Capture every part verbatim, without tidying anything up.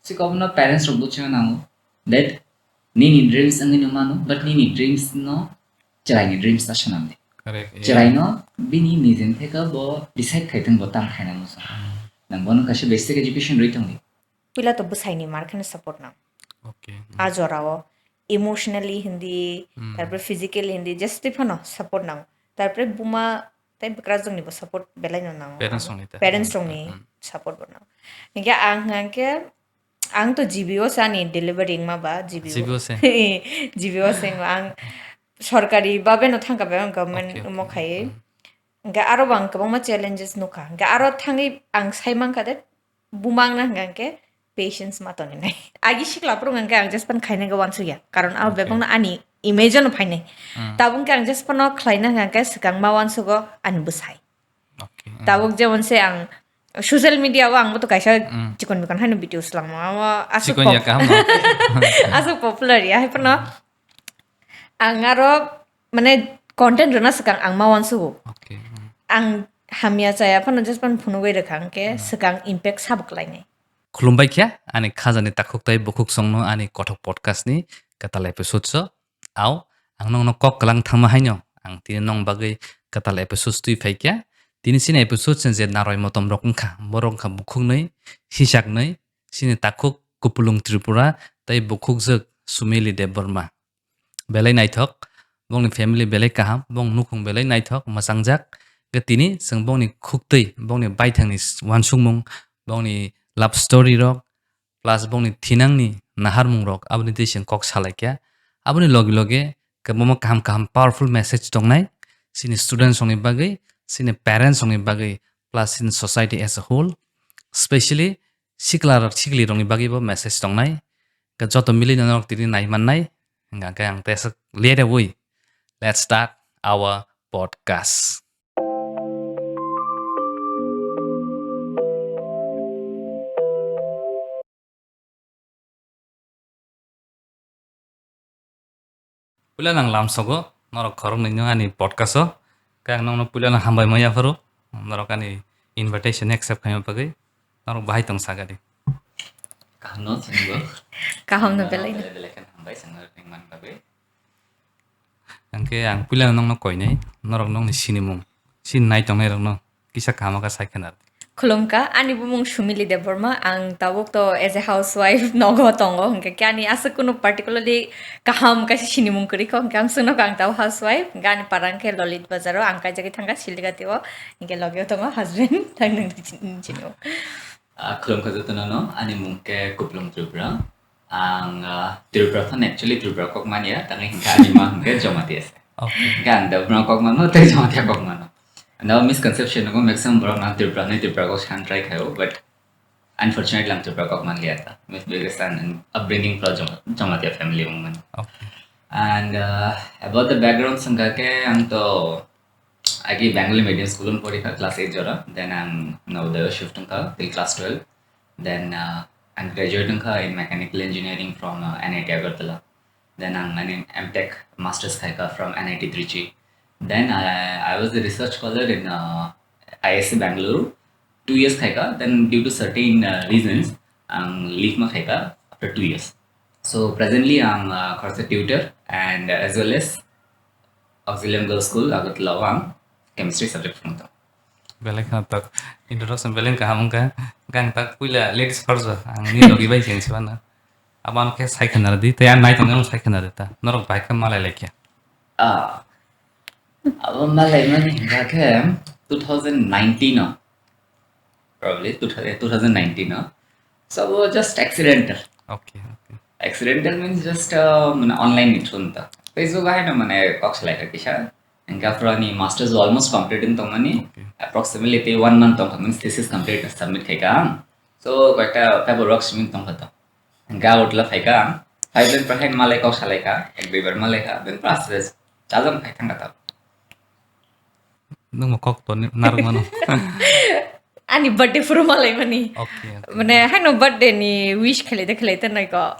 Chikokno parents rok buchina nango that nini dreams wngwi no mano, but nini dreams no chwraini dreams ta swnam di. Correct, yeah. Chwraino bini nijen theka bo decide khai thung bo tam khaina musa. Hmm. Nang bono kaisa basic education rwi tongdi. Puila to bwsaini mar kheno support nang. Okay. Hmm. A jorao emotionally hindi, hmm, tarpore physically hindi, just phano support nang. Tarpore buma tei bwkrajwkni bo support belai no nango. Parents rokni ta. Parents rokni, hmm, support bo nango. Hinkhe ang hwnkhe Ang to G B O se ani delivery wngma ba, G B O. G B O se. G B O se wngma ang sorkari babe no thangka ba, ang government, okay, okay, mo khai. Hmm. Hingke aro bo ang kwbangma challenges nukha. Hingke aro thangwi ang sai mankha de bumang na hingka hingke patience ma toni nai. Agi sikla phuru hingke ang just pan khaina hingke wansukya. Karon abo, okay, bebak no ani image no phainai. Hmm. Tabuk hingke ang just pano khlaina hingka hingke swkang ma wansugo ani bwsai. Okay. Tabuk jemon se ang social media o ang bo to kaisa, mm, chikon mikon haino video swlangma, amo aswk chikon ya pop-, kaham no. Aswk popular ya, hai phano ang aro mane content rwna swkang ang ma wansugo. Okay. Mm. Ang hamya chaya phano just phano phunugwi rwkha, hwnkhe, mm, swkang impact sabo kwlainai. Khulumbai khe ani khajani takhuk tei bukhuk songno ani kothok podcast ni kwtal episode o. Au, ang nokno kok kwlang thangma haino, ang tini nokni bagwi kwtal episode twi phai kha. Tini chini episode se je naroi motom rok wngkha, borok wngkha bukhuknwi, sisaknwi, chini takhuk Kupulung Tripura tei bukhukjwk Sumili Debbarma. Belai naithok, bongni family belai kaham, bong nukhung belai naithok, mwchangjak. Ge tini chwng bongni khuktwi, bongni baithangni s-, uansukmung, bongni love story rok, plus bongni thinangni naharmungrok aboni twi chwng kok salaikha. Aboni loge loge kwbangma kaham kaham powerful message tongnai chini students rokni bagwi, chini parents rokni bagwi, plus chini society as a whole, specially sikla rok, sikli rokni bagwi bo message tongnai. Khe joto milino norok tini nai mannai, hingkha khe ang tei aswk late wi, let's start our podcast. Puila nang lamsogo, norok khoroknwi no ani podcast o, khe ang nokno puila no hambai ma yapharo, norok ani invitation accept khaima bagwi, norok bahai tong sakani. Kaham no chwngbo. Kaham no belai no. Belai belai khe hambai chwngno ringmani bagwi. Hwnkhe ang puila nokno koinai, norok nokni sinimung, sini nai tongnai rokno kisa kaham khe sai khna rw di. Khulumkha, ani bumung Sumili Debbarma, ang tabuk to as a housewife nogo tongo, hwnkhe khe ani aswk kunu particularly kaham kaisa sinimung kwrwi kho, hwnkhe ang swngno kha ang tabuk housewife, hwnkhe ani parang khe Lolit Bazar o, ang kaijagwi thangkha Siligati o, hwnkhe logeo tongo husband, thang nang sini o. Ah, khulumkha jotono no, ani mung khe Kuplung Tripura. Ang, ah, Tripura phano actually Tripura kok manya, tangwi hwnkhe ani ma hwnkhe Jamatia se. Okay. Hwnkhe ang Debrang kok mano, tei Jamatia kok mano. Ano misconception nugo, maximum borok no Tripura ni Tripura kok san try khaio, but unfortunately ang Tripura kok manliya ta. Mis-, because ang upbringing pro Jama-, Jamatia family wngmani. Okay. And, ah, about the background swngkha khe ang to agi Bengali medium school o porikha class eight jora, then ang Navodaya shift wngkha till class twelve. Then, uh, I'm graduate wngkha in mechanical engineering from, uh, N I T Agartala. Then ang ani M Tech masters khaikha from N I T Trichy. Then I, I was the research scholar in, uh, I S C Bangalore. Two years khaikha. Then due to certain, uh, reasons, ang leave ma khaikha after two years. So presently ang, uh, khoroksa tutor and as well as Auxilium Girls School, Agartala o ang chemistry subject phwrwng tongo. Belai kheno tak introduction belai kaham wngkha. Gang tak puila ladies first o, ang ni logi bai cheng sibana. Abo ano khe sai khna rwdi, tei ang nai tongni ano sai khna rwdi ta. Norok bai khe malai lai khe. Ah. Abo malai mani hingkha khe two thousand nineteen o. Probably two thousand, two thousand nineteen o. So, abo just accidental. Okay, okay. Accidental means just, uh, mane online ni through ta. Facebook o haino mane kok salai kha kisa. Hingkha phuru ani masters almost complete wng tongmani. Okay. Approximately tei one month tongkha, means thesis complete submit khaikha ang. So, koita paperwork submit tongkha to. Hingkha utla phaikha ang. Phai ben prahain malai kok salai kha, ek duibar malai kha, ben process. Chajam khai thangkha ta. Nwng bo kok to ni-, narwk mano. Ani birthday phuru malai mani. Okay, okay. Mane, haino birthday ni wish khlai de khlai de nai ko.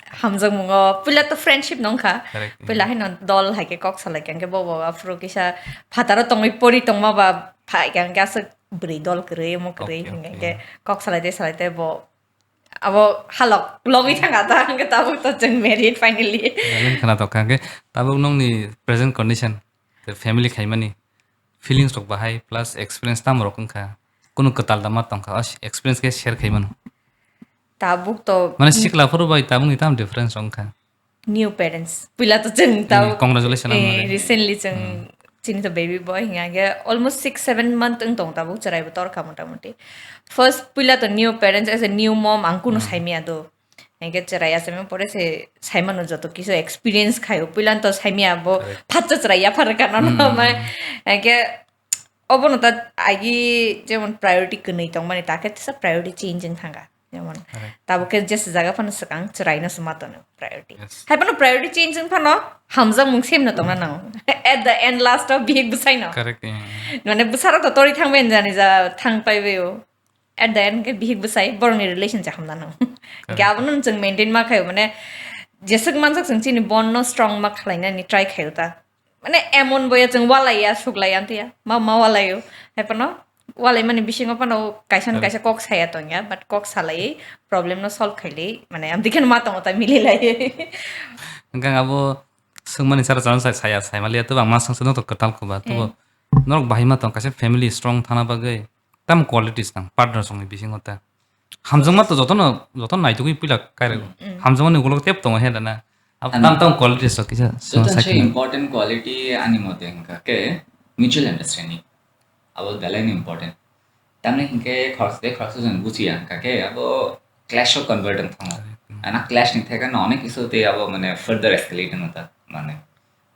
Hamjakmungo, puila to friendship nong kha. Correct. Puila haino dol hai khe kok salai khe, hwnkhe bo bo aphuru kisa phataro tongwi pori tongma ba phai khe, hwnkhe aswk bwrwi dol kwrwi, omo kwrwi, okay, hwnkhe, okay, kok salai de salai de bo Abo halok logwi thanga ta, hwnkhe tabuk to chwng married finally. Alen khwna tongkha, hwnkhe tabuk nokni present condition, tei family khaimani feelings rok bahai plus experience tamo rok wngkha, kunu kwtal da ma tongkha, o experience khe share khai mano. Tabuk to mane sikla phuru bai tabukni tamo difference rok wngkha? New parents. Puila to chwng Eh, tabuk, congratulations, eh, ang mare. Recently chwng Hmm. Chini to baby boy hinga ge almost six seven month wng tong tabuk chwrai bo torkha mota moti. First puila to new parents as a new mom ang kunu Hmm. Saimia do. Hingke chwrai asai pore se saimano joto kisu experience khaio. Puila to saimia bo Correct. Phatsa chwrai yaphar kano no Hmm. Mai. Hingke obono ta agi jemon priority kwnwi tongmani ta khe tesa priority change wng thanga. Jemon, Correct. Tabuk khe jesa jaga phano swkang chwraino se ma tono priority. Yes. Hai phano priority change wng phano hamjakmung same no tongna nango. At the end, last o bihik bwsaino. Correct, yeah, yeah. Mane bwsarok to tori thangbai jani ja thang paibai o. At the end khe bihik bwsai borokni relation se hamna nango. Correct. Hingke abono chwng maintain ma khaio, mane jeswk manjak chwng chini bond no strong ma khlainani try khaio ta. Mane emon boya chwng walaiya, suklaiya, amtwiya, ma, ma walaio. Hai phano, walaimani bisingo phano kaisa no Correct. Kaisa kok saya tongya, but kok salai, problem no solve khailai, mane amtwi kheno ma tongo ta mililai. Hwnkhe abo swngmani sara chana sai saya, sai maliya, to bangma swngsa no to kwtal khuba, to Hmm. Norok bahai ma tong, kaisa family strong thana bagwi, tam qualities nang, partner songni bisingo ta. Hamjakma to jotono, jotono naitugwi puila kairego. Mm, mm. Hamjakmani ulo tep tongo he dana. Abo Ani tam tam qualities rok kisa joto sima se sakina. Important quality ani mote hwnkha khe mutual understanding. Abo belai ni important. Tamni hwnkhe khoroksa tei khoroksa joni buchiya hwnkha khe abo clash o convert wng thango. Correct, mm. Ana clash ni theka no onek kisu tei abo mane further escalate wng ta mane.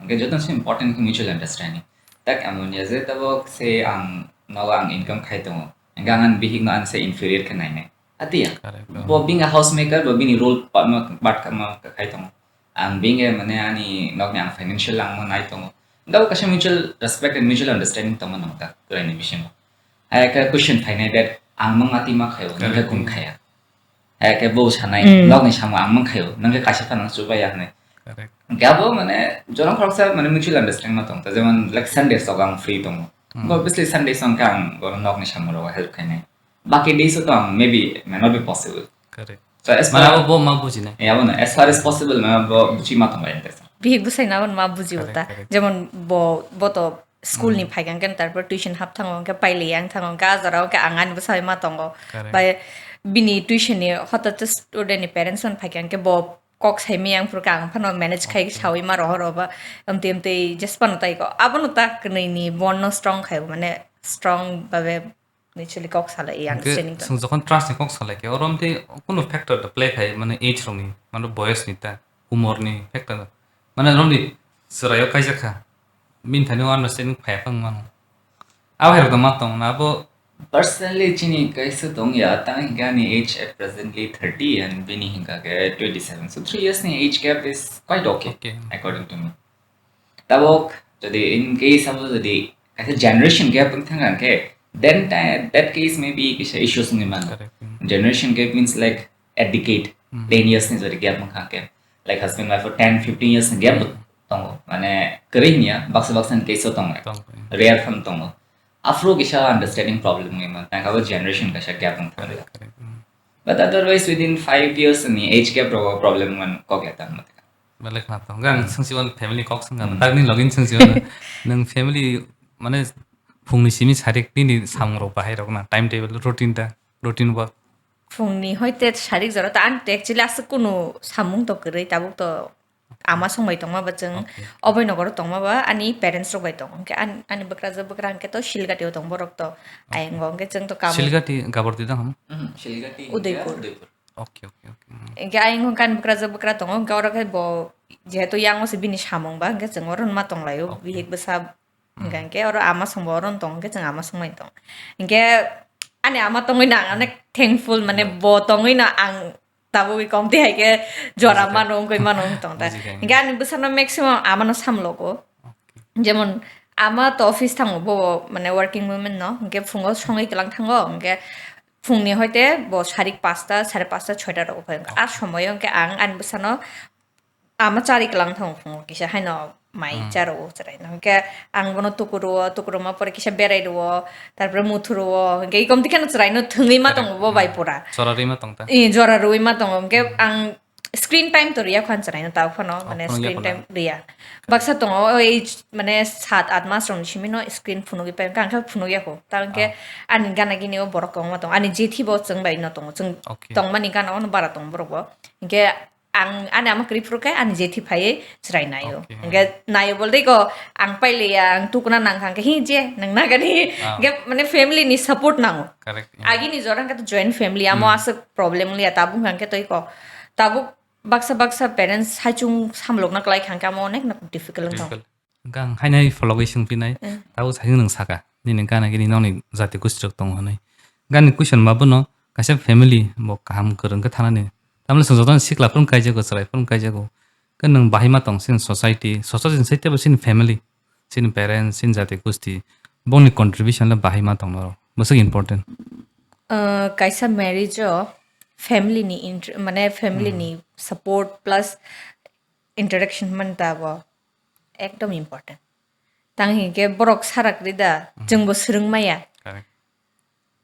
Hwnkhe jotono se important khe mutual understanding. Tak amoni je tabok se ang nogo ang income khai tongo. Hwnkhe ang ani bihik no ang se inferior khe nainai. Atiya. Correct, oh. Bo being a housemaker, bo bini role pa-, ma-, part ka-, ma-, ka-, khai tongo. Ang being a, mane, ani nokni ang financial langma nai tongo. Hwnkhe bo kaisa mutual respect and mutual understanding tongma nangkha, kwraini bisingo. Hai khe question phainai that ang mang ati ma khaio, nokha Correct. Kun khaya. Hai khe bo sanai, Mm. Nokni samung ang mang khaio, nokha kaisa phano chubaya hinwi. Correct. Hwnkhe abo, mane, jorong khoroksa, mane, mutual understanding ma tongkha, jemon, like, Sundays o ang free tongo. Mm. Obviously, Sundays o hwnkhe ang bono nokni samung rogo help khainai. Baki days o to ang maybe may not be possible. Correct. So as Mane far abo bo ma bujinai. Ya, bono, as far as possible, mane bo buchi ma tongbai ang tesa. Bihik bwsai na bono ma buji Correct, uta. Correct. Jemon bo, bo to school ni Hmm. Phai kang ken, tarpor tuition hap thango, hwnkhe paili yang thango, hwnkhe a jora o khe ang ani bwsai ma tongo. Correct. Bai bini tuition ni hoto to student ni parents on phai kang khe bo kok sai mi yang phuru khe ang phano manage khai Okay. Sawi ma rohor oba, amtwi amtwi just pano tai ko. Abono ta kwnwi ni bond no strong khai, mane strong babe. Mutually kok salai, Hwnkhe understanding tong. Chwng jokhon trust ni kok salai khe, oro amtwi kunu factor da play khai, mane age rokni, mane boyos ni ta, umor ni factor da. Mane romni chwraio kaijak kha, bini thani o understanding phaiya phang mano. Abo hai rok da ma tong na abo. Personally, chini kaisa tong ya, tang hingka ani age at presently thirty and bini hingka khe twenty seven. So three years ni age gap is quite okay, Okay. According to me. Tabok, jodi in case abo jodi kaisa generation gap wng thang khe, then ta-, that case maybe kisa issues wngwi mano. Correct, mm. Generation gap means like a decade, Mm. Ten years ni jodi gap wng kha khe. Like husband wife o ten, fifteen years ni gap Mm. Tongo. Mane kwrwi hinya, baksa baksa ni case o tongo. Tongo. Rare phano tongo. Afro kisa understanding problem wngwi mano. Tang abo generation kaisa gap wng thang. Correct, correct, mm. But otherwise within five years ni age gap rogo problem wngmano kok ya tang mate. Belai khna tong. Ang Hmm. Sungsi wan family kok sung Hmm. Tagni login sungsi wan. Nang family mane phungni simi sarik nini samung rok bahai rok na time table routine ta, routine work. Phungni hoite sarik jora ta ang actually aswk kunu samung to kwrwi tabuk to ama song bai tongma ba chwng Okay. Oboi nogoro tongma ba ani parents rok bai tong. Hwnkhe an-, ani bwkrajwk bwkra hwnkhe to Silgati o tong borok to. Okay. Ayang go hwnkhe chwng to kamu. Silgati Gabordi da ham? Mhm, Silgati Udaipur. Udaipur. Okay, okay, okay. Hmm. Hingke ayang hwnka ani bwkrajwk bwkra tongo, hingke oro khe bo jehetu yang o se bini samung ba, hingke chwng oro ma tonglaio, Okay. Bihik bwsa, Hmm. Hingke oro ama song bo oro tong, hingke chwng ama song bai tong. Hingke ani ama tongwi no ang onek thankful, mane Hmm. Bo tongwi no ang tabuk kok twi hai khe jora Bujikha. Mano, wngwi mano wng tong ta. Bujikha. Hingke ani bwsano maximum ama no samlogo. Okay. Jemon ama to office thango, bo mane working women no, hingke phungo songwi kwlang thango, hingke Phungni hoite bo sarik pasta, sare pasta, soita rogo phai wngkha. A somoyo hwnkhe ang ani bwsano ama chari kwlang thango phungo kisa haino mai Hmm. cha rwo chwraino. Hwnkhe ang bono tuku rwo, tuku rwma pore kisa berai rwo, tarpore muthu rwo. Hwnkhe ikom dikheno chwraino thwngwi ma Correct. tongo bo bai Hmm. pura. Chora rwi ma tong ta. Eh, jora rwi ma tongo. Hwnkhe Hmm. ang screen time to riya kho ang chwraino ta phano, Ah, mane phano ya screen pho na. time riya. Baksa tongo, o age, mane, sat at mas rokni simi no screen phunugwi pai, hwnkhe ang khe phunugya kho. Ta hwnkhe Ah. ani gana gini o borok kwbangma tongo. Ani jethi bo chwng bai no tongo. Chwng Okay. tongmani gana o no bara tongo borok bo. Hwnkhe ang, ani ama kwrwi phuru khe ani jethi phaiwi chwrai naio. Okay. Hwnkhe naio bolde ko ang pailiya, ang tukuna nang kha hwnkhe, "Hi je, nwng nagani?" Ah. Hwnkhe mane family ni support nango. Correct. Agini jora hwnkhe to joint family, amo Hmm. aswk problem liya, tabuk hwnkhe tei ko. Tabuk baksa baksa parents saichung samlokna kwlai kha hwnkhe amo onek no difficult wng tong. Difficult. Hwnkhe ang hainai phologwi swngphinai, Hmm. tabuk saichung nwng saka, nini gana gini nokni jati gosti rok tongo hwnwi. Gani question ma bono kaisa family bo kaham kwrwng khe thanani. Tamni chwng jotono sikla phuru kaijago, chwrai phuru kaijago. Khe nwng bahai ma tong chini society, society ni side teibo chini family, chini parents, chini jati gosti, bongni contribution le bahai ma tong norok. Bwswk important. Uh, kaisa marriage o family ni inter-, mane family Hmm. ni support plus interaction man ta bo ekdom important. Tang hinkhe borok sarak rida, Hmm. chwngbo swrwng maya. Correct.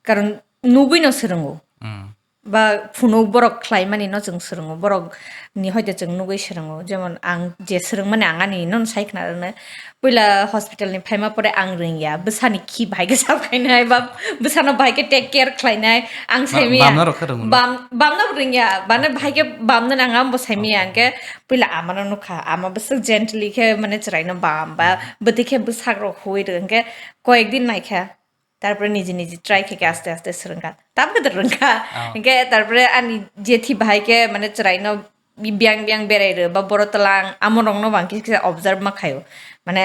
Karon nugwi no swrwngo. Hmm. Ba phunuk borok khlaimani no chwng swrwngo. Borok ni hoite chwng nugwi swrwngo. Jemon ang je swrwngmani ang ani no sai khna rwno. Puila hospital ni phaima pore ang rwngya. Bwsani khi bahai khe sap khainai ba bwsano bahai khe take care khlainai. Ang Ba-, saimaya. bamna rok khe rwngo na? Bam-, bamna bo rwngya. Bana Okay. bahai khe bamna nang ang bo saimaya. Okay. Ang khe puila amano nukha. Ama bwswk gently khe mane chwraino bam ba Hmm. bwtwi khe bwsak rok hui rw. Ang khe koyek din naikha. Tarpore niji niji try khe khe aste aste swrwngkha. Tabukhe to rwngkha. Oh. Hinkhe tarpore ani jethi bahai khe mane chwraino bi-, biyang biyang berai rw ba boro twlang amo rokno bo ang kisa kisa observe ma khaio. Mane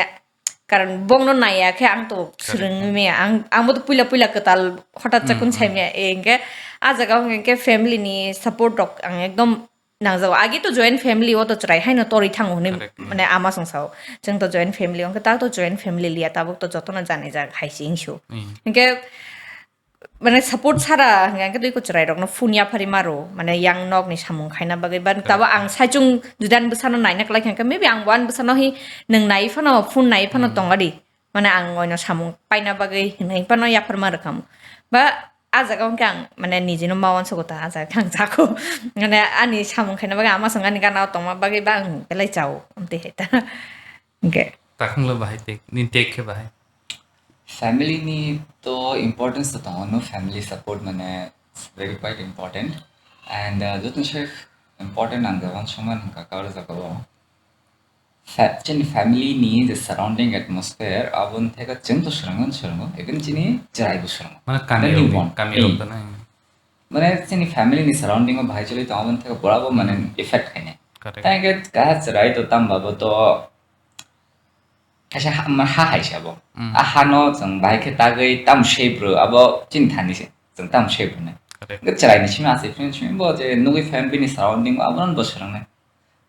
karon bongno naiya khe ang to Correct. swrwngwi maya. Ang, ang bo to puila puila kwtal hothat chakun Hmm, hmm. saimaya. E hinkhe ah jaga o hinkhe family ni support rok ang ekdom nangjago. Agi to joint family o to chwrai haino torwi thango hwnwi Correct, mm. mane ama song sao. Chwng to joint family, wngkhe ta to joint family liya, tabuk to jotono janijak hai se wngsu. Mm. Hinkhe mane support sara hwnkhe twi ko chwrai rokno phone yaphari maro, mane yang nokni samung khaina bagwi. Ba Correct. tabo ang saichung judan bwsano naina kwlai kha, maybe ang bo ani bwsano hi nwng nai phano, phone nai phano Mm. tongadi. Mane ang oino samung paina bagwi hinwi phano yapharma rwkhamu. Ba ah jaga hwnkhe ang mane nijino ma uansugo ta, ah jaga khe ang jako. Mane ani samung khaina bagwi ama song ani gana o tongma bagwi ba ang belai chao, amtwi hai ta. Hwnkhe. Takhunglo bahai tek, nini tek khe bahai. Family ni to importance to tongo, no, family support mane it's very quite important. And, uh, joto se important ang jaga uansukma nang kaka o jaga o. Fa-, chini family ni je surrounding atmosphere, aboni theka chwng to swrwngo, swrwngo, even chini chwrai bo swrwngo. Mane kami Then you rok ni, want. kami Eh. rok to nai. Mane chini family ni surrounding o bahai choli tong, aboni theka pura bo mane Hmm. effect khainai. Correct. Tei hwnkhe kaha chwrai to tamo bo to kaisa ha, ma, ha hai se abo. Hmm. A ha no chwng bahai khe tagwi tamo shape rw, abo chini thani se. Chwng tamo shape rwnai. Correct. Hwnkhe chwrai ni simi ase, chini simi bo je nugwi family ni surrounding o abono bo swrwngnai.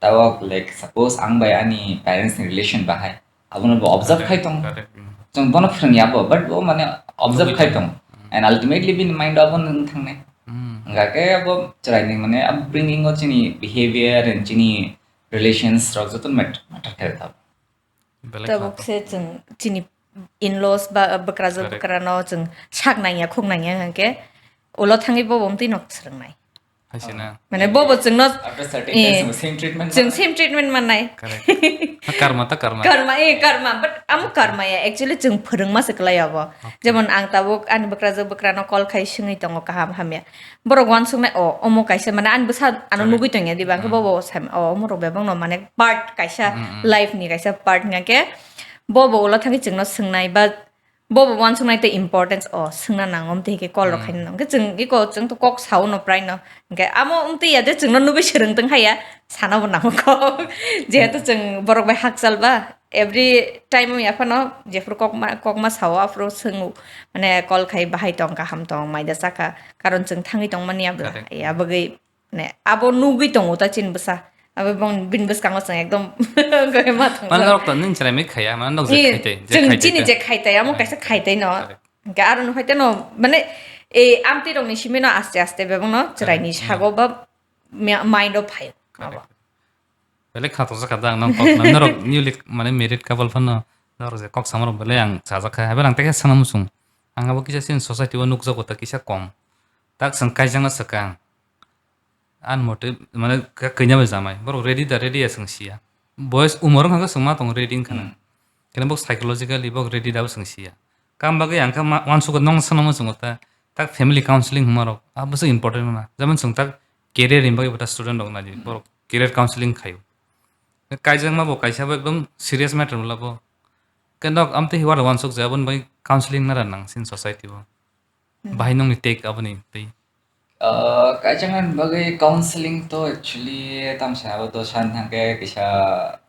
Tabok, like, suppose ang bai ani parents ni relation bahai, abono bo observe Correct, khai tong. correct, mm. Chwng bono phrwngya bo, but bo mane observe Nugwi khai tong. tong. Mm. And ultimately bini mind o abono wng thangnai. Mm. Hwnkha khe abo chwraini mane upbringing o chini behavior and chini relations rok joto mat-, matter khe tabo. Belai Tabuk kha se chwng chini in-laws ba bwkrajwk Correct. bwkrano chwng sak nangya, khuk nangya hwnkhe ulo thangwi bobo mwtwi nok swrwngnai. Hai se na. Mane bobo chwngno, After certain eh, time, same treatment chwng mannai. same treatment mannai. Correct. Ha, karma ta karma. Karma, eh, karma, but amo karma ya, actually chwng phwrwngma se kwlai abo. Okay. Jemon ang tabuk ani bwkrajwk bwkrano call khai swngwi tongo kaham hamya. Borok uansuknai, o, omo kaisa, mane ani bwsa ano Correct. nugwi tongya diba, hwnkhe Mm. bobo sai, o, omo rok bebak no, mane part kaisa, Mm, mm. life ni kaisa part hwnkhe bobo ulo thangwi chwngno swngnai ba bobo uansuknai tei importance o swngna nango, tei hwnkhe call rok Mm. khaina nango. Hwnkhe chwng iko chwng to kok sao no prai no. Hwnkhe amo wngtwi ya je chwngno nugwi swrwng tong haya, sana bo nango kok. Jehetu chwng borok bai hakchal ba, every time ya phano jephuru kokma, kokma sao aphuru swngo, mane call khai bahai tong, kaham tong, maida chakha, karon chwng thangwi tongmani abla. Correct. Ya bagwi mane abo nugwi tongo ta chini bwsa. Abo bong bini bwskango chwng ekdom goi ma thangsa. Mane norok to nini chwrai mai khaiya, mane nok je Eh, khaitai, je chwng khaitai chini ta. je khaitai, amo Eh. kaisa khaitai no. Correct. Hwnkhe aro no hai teno, mane, eh, amtwi rokni simi no aste aste bebak no chwraini Correct. sago ba mi-, mind o phai. Correct. Abo. Belai kha tokjak kha da ang nang kok nang norok newly mane married couple phano norok je kok samarok belai ang chajak kha. Habai ang tekhe sana muchung. Ang abo kisa sin society o nukjago ta kisa kom. Tak sang kaijakna swkang. An mote mane ka kanya bai jamai. Borok ready da ready ya swng siya. Boys umor wngkha swng ma tong ready wngkha na. Hmm. Kene bok psychologically bok ready da swng siya. Kam bagwi ang kha ma- wansukha nong sana muchung ta. Tak family counseling huma rok. Abo se important na. Jaman swng tak career ni bagwi bata student rok na di. Hmm. Borok career counseling khayo. Kaijakma bo kaisa bo ekdom serious matter wngla bo. Khe nok amtwi hiwar wansuk je aboni bai counseling nara nang sin society bo. Hmm. Bahai nokni take aboni tei. Uh, kaijaknani bagwi counseling to actually tamsa abo to san thangkhe kisa,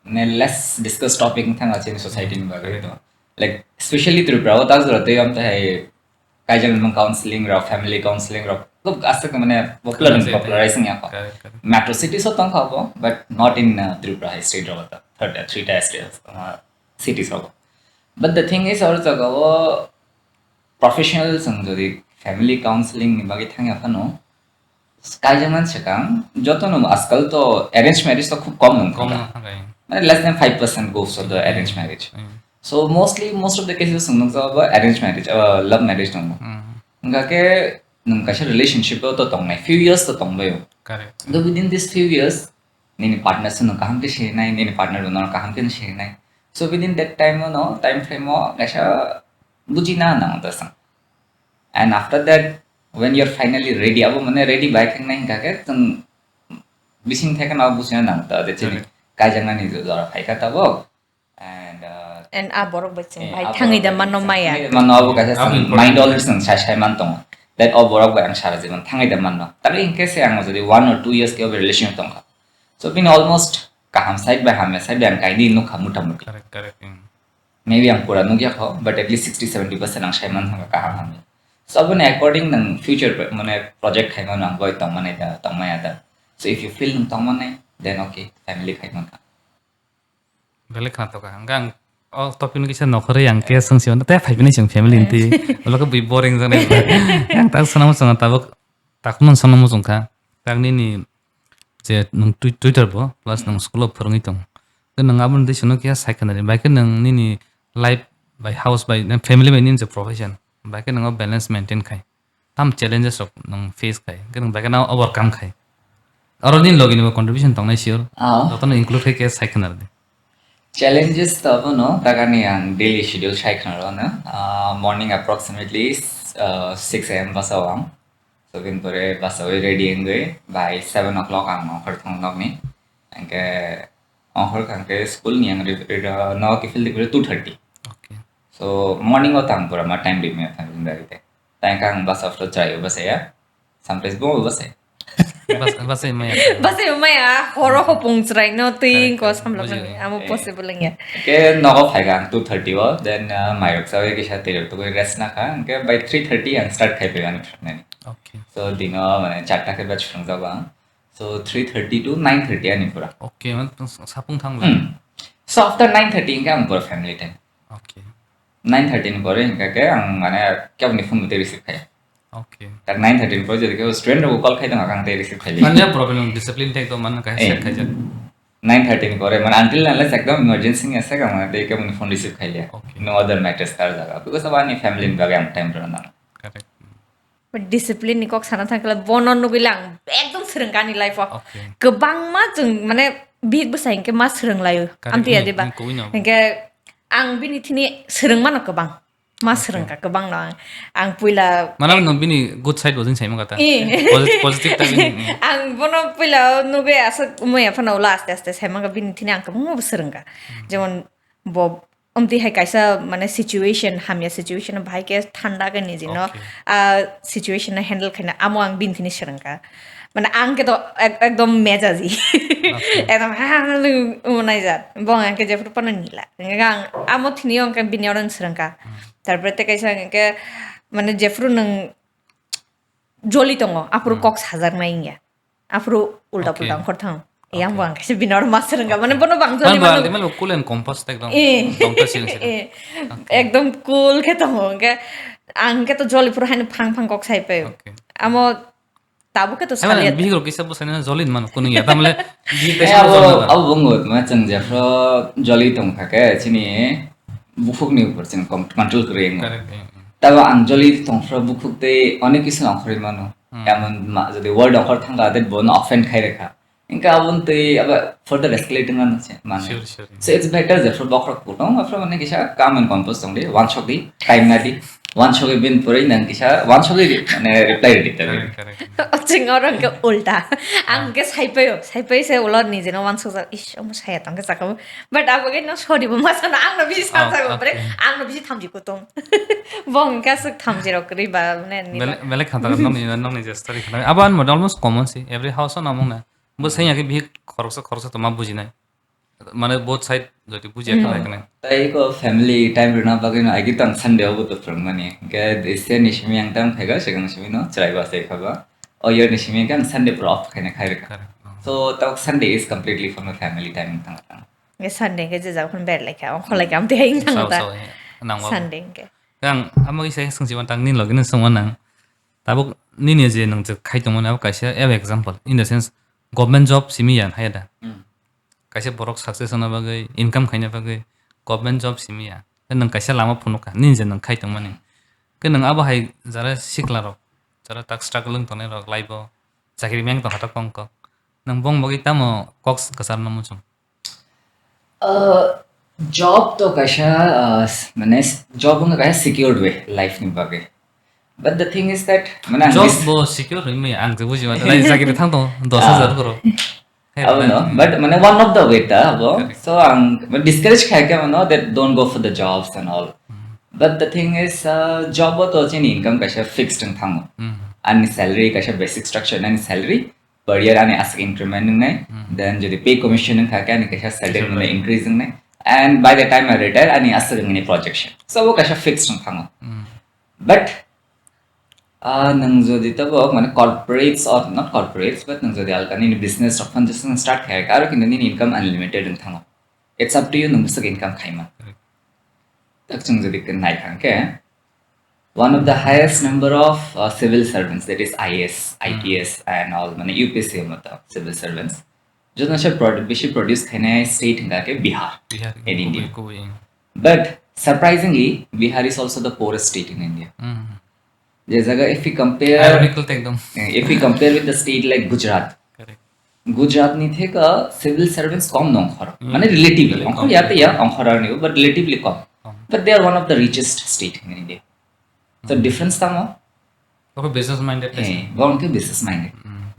mane, less discuss topic wngthang chini society ni bagwi to. Correct. Like, especially Tripura o tak jora tei amtwi hai kaijaknani counseling rok, family counseling rok, khub aswk, mane, popular, correct, popularize wngya kho. Correct, correct. Metro cities o tongkha bo, but not in, uh, Tripura hai state rok, third, three ta state, uh, cities rok. But the thing is, or jaga o professional chwng jodi family counseling ni bagwi thangya phano, kaijaknani swkang jotono ajkal to arranged marriage to khub kom nung thangkha. Kom nung thangkha, eh. Mane, less than five percent goes for the arranged marriage. Mm. So mostly, most of the cases chwng nukjago bo arranged marriage, uh, love marriage tongo. Mm. Hwnkha khe nwng kaisa relationship o to tongnai, few years to tongbaio. Correct. Though within these few years, nini partner se nwng kaham khe sinai, nini partner bo nono kaham khe sinai. So within that time o no, time frame o kaisa bujina nang ta sang. And after that, when you are finally ready, abo mane ready bai khe nai hwnkha khe chwng bising thai khe no bujina nang ta, je chini, correct, kaijaknani jora phai kha tabok. And, uh, and a borok bai chwng, eh, bai a thangwi borok da bai manno chwng maya. Thangwi da manno abo kaisa, abo chwng important. Mind always chwng sai sai man tongo. That o borok bai ang sara jibon thangwi da manno. Tari hinkhe se ang jodi one or two years khe obo relation tongkha. So bini almost kaham side bai hamya side bai ang kainwi nukha mota moti. Correct, correct, mm. Maybe ang pura nukya kho, but at least sixty seventy percent ang sai man thangkha kaham hamya. So aboni according nang future pro-, mane project khai mano ang boi tongmani da, tongmaya da. So if you feel nang tongmani, then okay, family khai mankha. Belai khna toka. Hwnkhe ang o topic no kisa nokhorwi ang khe swngsi mano, tei phai phini chwng family hinti. Ulo khe bui boring jani. Ang tak sanamo chwng tabuk, tak man sanamo chwng kha. Tak nini je nwng twi-, Twitter bo, plus nwng school o phwrwngwi tong. Khe nwng aboni twi sino khe sai khna ri. Bai khe nwng nini life bai, house bai, nwng family bai nini je profession. Bai khe nwng o balance maintain khai. Tam challenges rok nwng face khai, hwnkhe nwng bai kheno overcome khai. Aro nini logi nibo contribution tongnai sure. Ah. Jotono include khai khe sai khna rwdi. Challenges to abono, takani ang daily schedule sai khna rwno. Ah, morning approximately, ah, six a m basa o ang. So, bini pore basa o ready wngwi by seven o'clock ang ongkhor thang nokni. Hwnkhe ongkhor kha hwnkhe school ni ang re-, re-, no kiphil di two thirty. Okay. So, morning o tang pura ma time rimya thang ring dari te. Tang kang bus of to chai bus ya. Sometimes bo bus ya. Bus, bus ya maya. Bus ya maya, horo hopung chrai no twi. Correct, ko correct. Samla buji mani, amo. Eh. Possible ya. Ke nogo phai kang two thirty o, then, uh, mairok chawi kisa twi rok tugwi rest na kha. Ke by three thirty ang start khai pai ani phwrwng nani. Okay. So, dino mane charta khe bach phwrwng jago ang. So, three thirty to nine thirty ani pura. Okay, man, tong sa-, sapung thang Hmm. So, after nine thirty hingke ang pura family time. Okay. Nine thirty ni pore hingke ke ang mane keboni phone mate receive khai. Okay. Tak nine thirty ni pore jodi ke student rok call khai dong, ang te receive khai. Mane problem, discipline te ekdom mane kaisa Eh. Set khai jat. Nine thirty ni pore, mane until unless ekdom emergency ni ase, ang mane te keboni phone receive khai liya. Okay. No other matters tar jaga. Because of ani family ni bagwi ang time rwna nang. Correct. Discipline ni kok sana thangkhe bono nugwi lang ekdom swrwngkha ani life o. Okay. Kwbangma chwng mane bihik bwsa hinkhe ma swrwng laio. Correct. Amtwi ya diba? Ni, ni, kwbwino. Hinkhe ang bini thini swrwngmano kwbang. Ma Okay. Swrwngkha kwbangno ang. Ang puila Mano no bini good side bo jeng saimang kata. Eh. Posit-, positive ta bini. Ang bono puila nugwi aswk umui aphano ulo aste aste saimang kha bini thini ang kwbangma bo swrwngkha. Hmm. Jemon bo Omtwi hai kaisa, mane, situation, hamya situation bahai khe thanda khe nijino, Okay. Ah, situation no handle khaina amo ang bini thini swrwngkha. Mane, ang khe to ek-, ekdom mejaji. Okay. Ekdom ha, ha, ha, ha, naijak. Bo ang khe jephru phano nila. Ang amo thini ang khe bini oro swrwngkha. Hmm. Tarpore te kaisa ang khe, mane, jephru nwng joli tongo, aphuru Hmm. Kok sajaknai wngya. Aphuru ulta Okay. Pulta ongkhor thang. Yang Okay. Bo ang kaisa bini oro ma swrwngkha. Mane bono bang jani Mane bo mano. Ang, mane bo cool and composed ekdom. Eh. Tongthok siring siring. Eh. Okay. Ekdom cool khe tongo. Hwnkhe ang khe to joli phuru haino phang phang kok sai paio. Okay. Amo Tabuk khe to saliya. Bihik rok kisa bwsai no joli mano kunu ya. Tamle bihik kaisa abo, joli mano. Abo bungo ma chwng jephro joli tong kha khe chini bukhuk ni upor chwng con-, control kwrwi wngo. Correct, eh, eh. Tabo ang joli tong phro bukhuk tei onek kisa ongkhorwi mano. Hmm. Emon ma, jodi world ongkhor thang kha, tei bono offend khai rwkha. Hingke aboni twi abo further escalate wngna se, mane. Sure, sure. So it's better jephru bokhorok kutung, aphru mane kisa calm and compose tongdi, wansokdi, time nadi, wansokdi bini pore nang kisa, wansokdi, mane, reply ridi tabi. Correct, correct. Chwng oro hwnkhe ulta. Ang hwnkhe saipaio, saipai se ulo nijeno wansokjak, ish, omo saya tongkhe sakao. But abo khe no sorry bo masano, ang no bisi Oh, sakjak, bre, okay. Ang no bisi thamchi kutung. Bo hwnkhe aswk thamchi rok kwrwi ba, mane, nini Bele-, belek khantar nokni, nokni je story khna. Abo ani model almost common se, every house o namung na. Bo sengya khe bihik khoroksa khoroksa tongma bujinai. Mane both side jodi bujiya Hmm. khe nai. Tai ko family time rwna bagwi no agi tang Sunday obo to phwrwngmani. Hwnkhe this year ni simi ang tam khaiga, swkang simi no chwrai ba sai khaba. O year ni simi ang Sunday pura off khaina khai rwkha. Correct. Oh. So, tok Sunday is completely for my family time tang tang. Hwnkhe Sunday hwnkhe je jaga phano berlai kha, ongkhorlai kha, amtwi hai wngthang Sao, ta. Sao, eh, nang ba. Sunday hwnkhe. Ang amo kisa swngchima tang ni logi no swngma nang. Tabuk nini je nwng je khai tongmani abo kaisa abo example. In the sense, government job simi ya haya da. Hmm. Kaisa borok success wngna bagwi, income khaina bagwi, government job simi ya. Tei nwng kaisa lama phunukha, nini je nwng khai tongmani. Khe nwng abo hai jara sikla rok, jara tak struggle wng tongnai rok, life o chakri meng tong kha ta kong kok. Nwng bong bagwi tamo kok kwchar no muchung? Uh, job to kaisa, uh, s-, mane s-, job wngkha kaisa secured way life ni bagwi. But the thing is that, mane ang Job dis- bo secure ri mi ang je buji ma, lai jagiri thang tong dos hajar Ah. koro. Hey, Abo man. No, but mane one of the way ta abo. Correct. So ang discourage khai khe mano that don't go for the jobs and all. Hmm. But the thing is, uh, job o to chini income kaisa fixed wng thango. Hmm. Ani salary kaisa basic structure ani salary per year ani aswk increment wngnai, Hmm. then jodi pay commission wngkha khe ani kaisa salary Sure. mane increase wngnai, and by the time I retire ani aswk wngni projection. So abo kaisa fixed wng thango. Hmm. But, ah, nwng jodi tabok mane corporates or not corporates, but nwng jodi alka nini business rok phano start khai kha, aro kintu nini income unlimited wng thango. It's up to you, nwng bwswk income khaima. Correct. Tak chwng jodi nai thang khe, one of the highest number of, uh, civil servants, that is I A S, Hmm. I P S and all, mane U P S C mata civil servants. Joto se prod-, bisi produce khainai state hingka khe Bihar Bihar, in India. Kubui, kubui. But surprisingly, Bihar is also the poorest state in India. Hmm. Je jaga, if we compare, Ironical to ekdom. Eh, if we compare with the state like Gujarat, Correct. Gujarat ni theka civil servants kom nongkhor. Hmm. Mane relatively, Relatively ongkhor kom. Ya te ya, ongkhor arni, but relatively kom. Kom. But they are one of the richest state in India. So Hmm. difference tamo? Oko business minded Eh, person. Borok ke business minded. Hmm.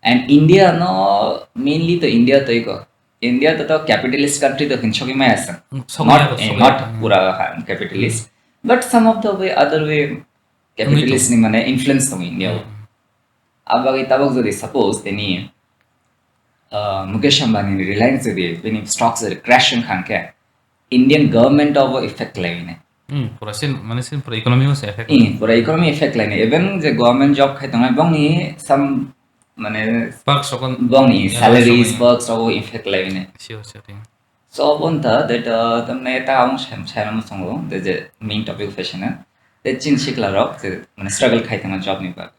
And India no, mainly to India to iko. India to, to capitalist country to hinsogwi maya sang. Hmm, sogwi Not, maya, eh, sogwi not maya. Pura ha, capitalist. Hmm. But some of the way, other way, Tongo, capitalist tongo. Ni mane influence tongo India o. Hmm. Abagwi tabok jodi suppose tini, uh, Mukesh Ambani ni Reliance jodi bini stocks jodi crash wngkha hwnkhe Indian government o bo effect khlaiwi nai. Hmm, pura sin, mane sin pura economy o se effect. Hmm, pura economy effect khlai nai. Even je government job khai tongnai bongni some mane Perks rokon bongni Yeah, salaries, something. Perks rok effect khlaiwi nai. Sure, sure, yeah. So, obo wngkha that, uh, tamni ta ang sam-, saimano tongo, the, the main topic o phaisana. The chini sikla rok, the, mane, struggle khai tongma job ni bagwi.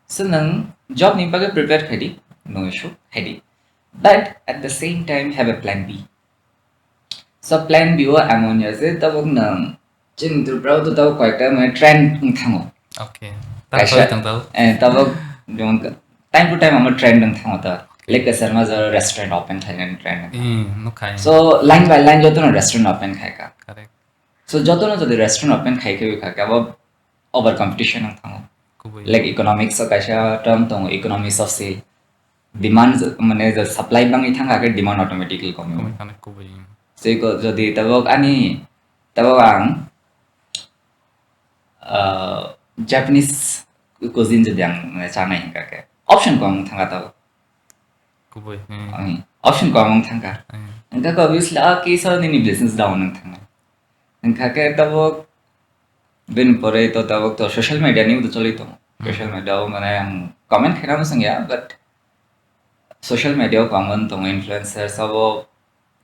So, nwng job ni bagwi prepare khai di, no issue, khai di. But at the same time, have a plan B. So, plan B o emon ya je, tabuk nwng Chini Tripura o to tabuk koyekta mane trend wng thango. Okay. Kaisa, Tabuk tong tabuk. Eh, tabuk jemon ka-, time to time amo trend wng thango ta. Okay. Like kaisa ma jora restaurant open khainani trend wng thango. Hmm, nukha. So, line by line jotono restaurant open khaika. Correct. So, jotono jodi restaurant open khaika, khaika, abo over competition wng thango. Kubui. Like economics o kaisa term tongo, economies of scale. Demand, mane, the supply bangwi thangkha khe demand automatically komi. Komi thangkha kubui. So, iko jodi tabuk ani, tabuk ang, uh, Japanese cuisine jodi ang, mane, chanai hingkha khe, option kok wng thangkha tabuk. Kubui, hmm. Ani, option kok wng thangkha. Hmm. Hingkha khe obviously, ah, kisa nini business down wng thangkha. Hingkha khe tabuk bini pore to tabuk to social media ni to choli tongo. Hmm. Social media o mane ang comment khaina bwswng ya, but social media o common tongo influencers abo.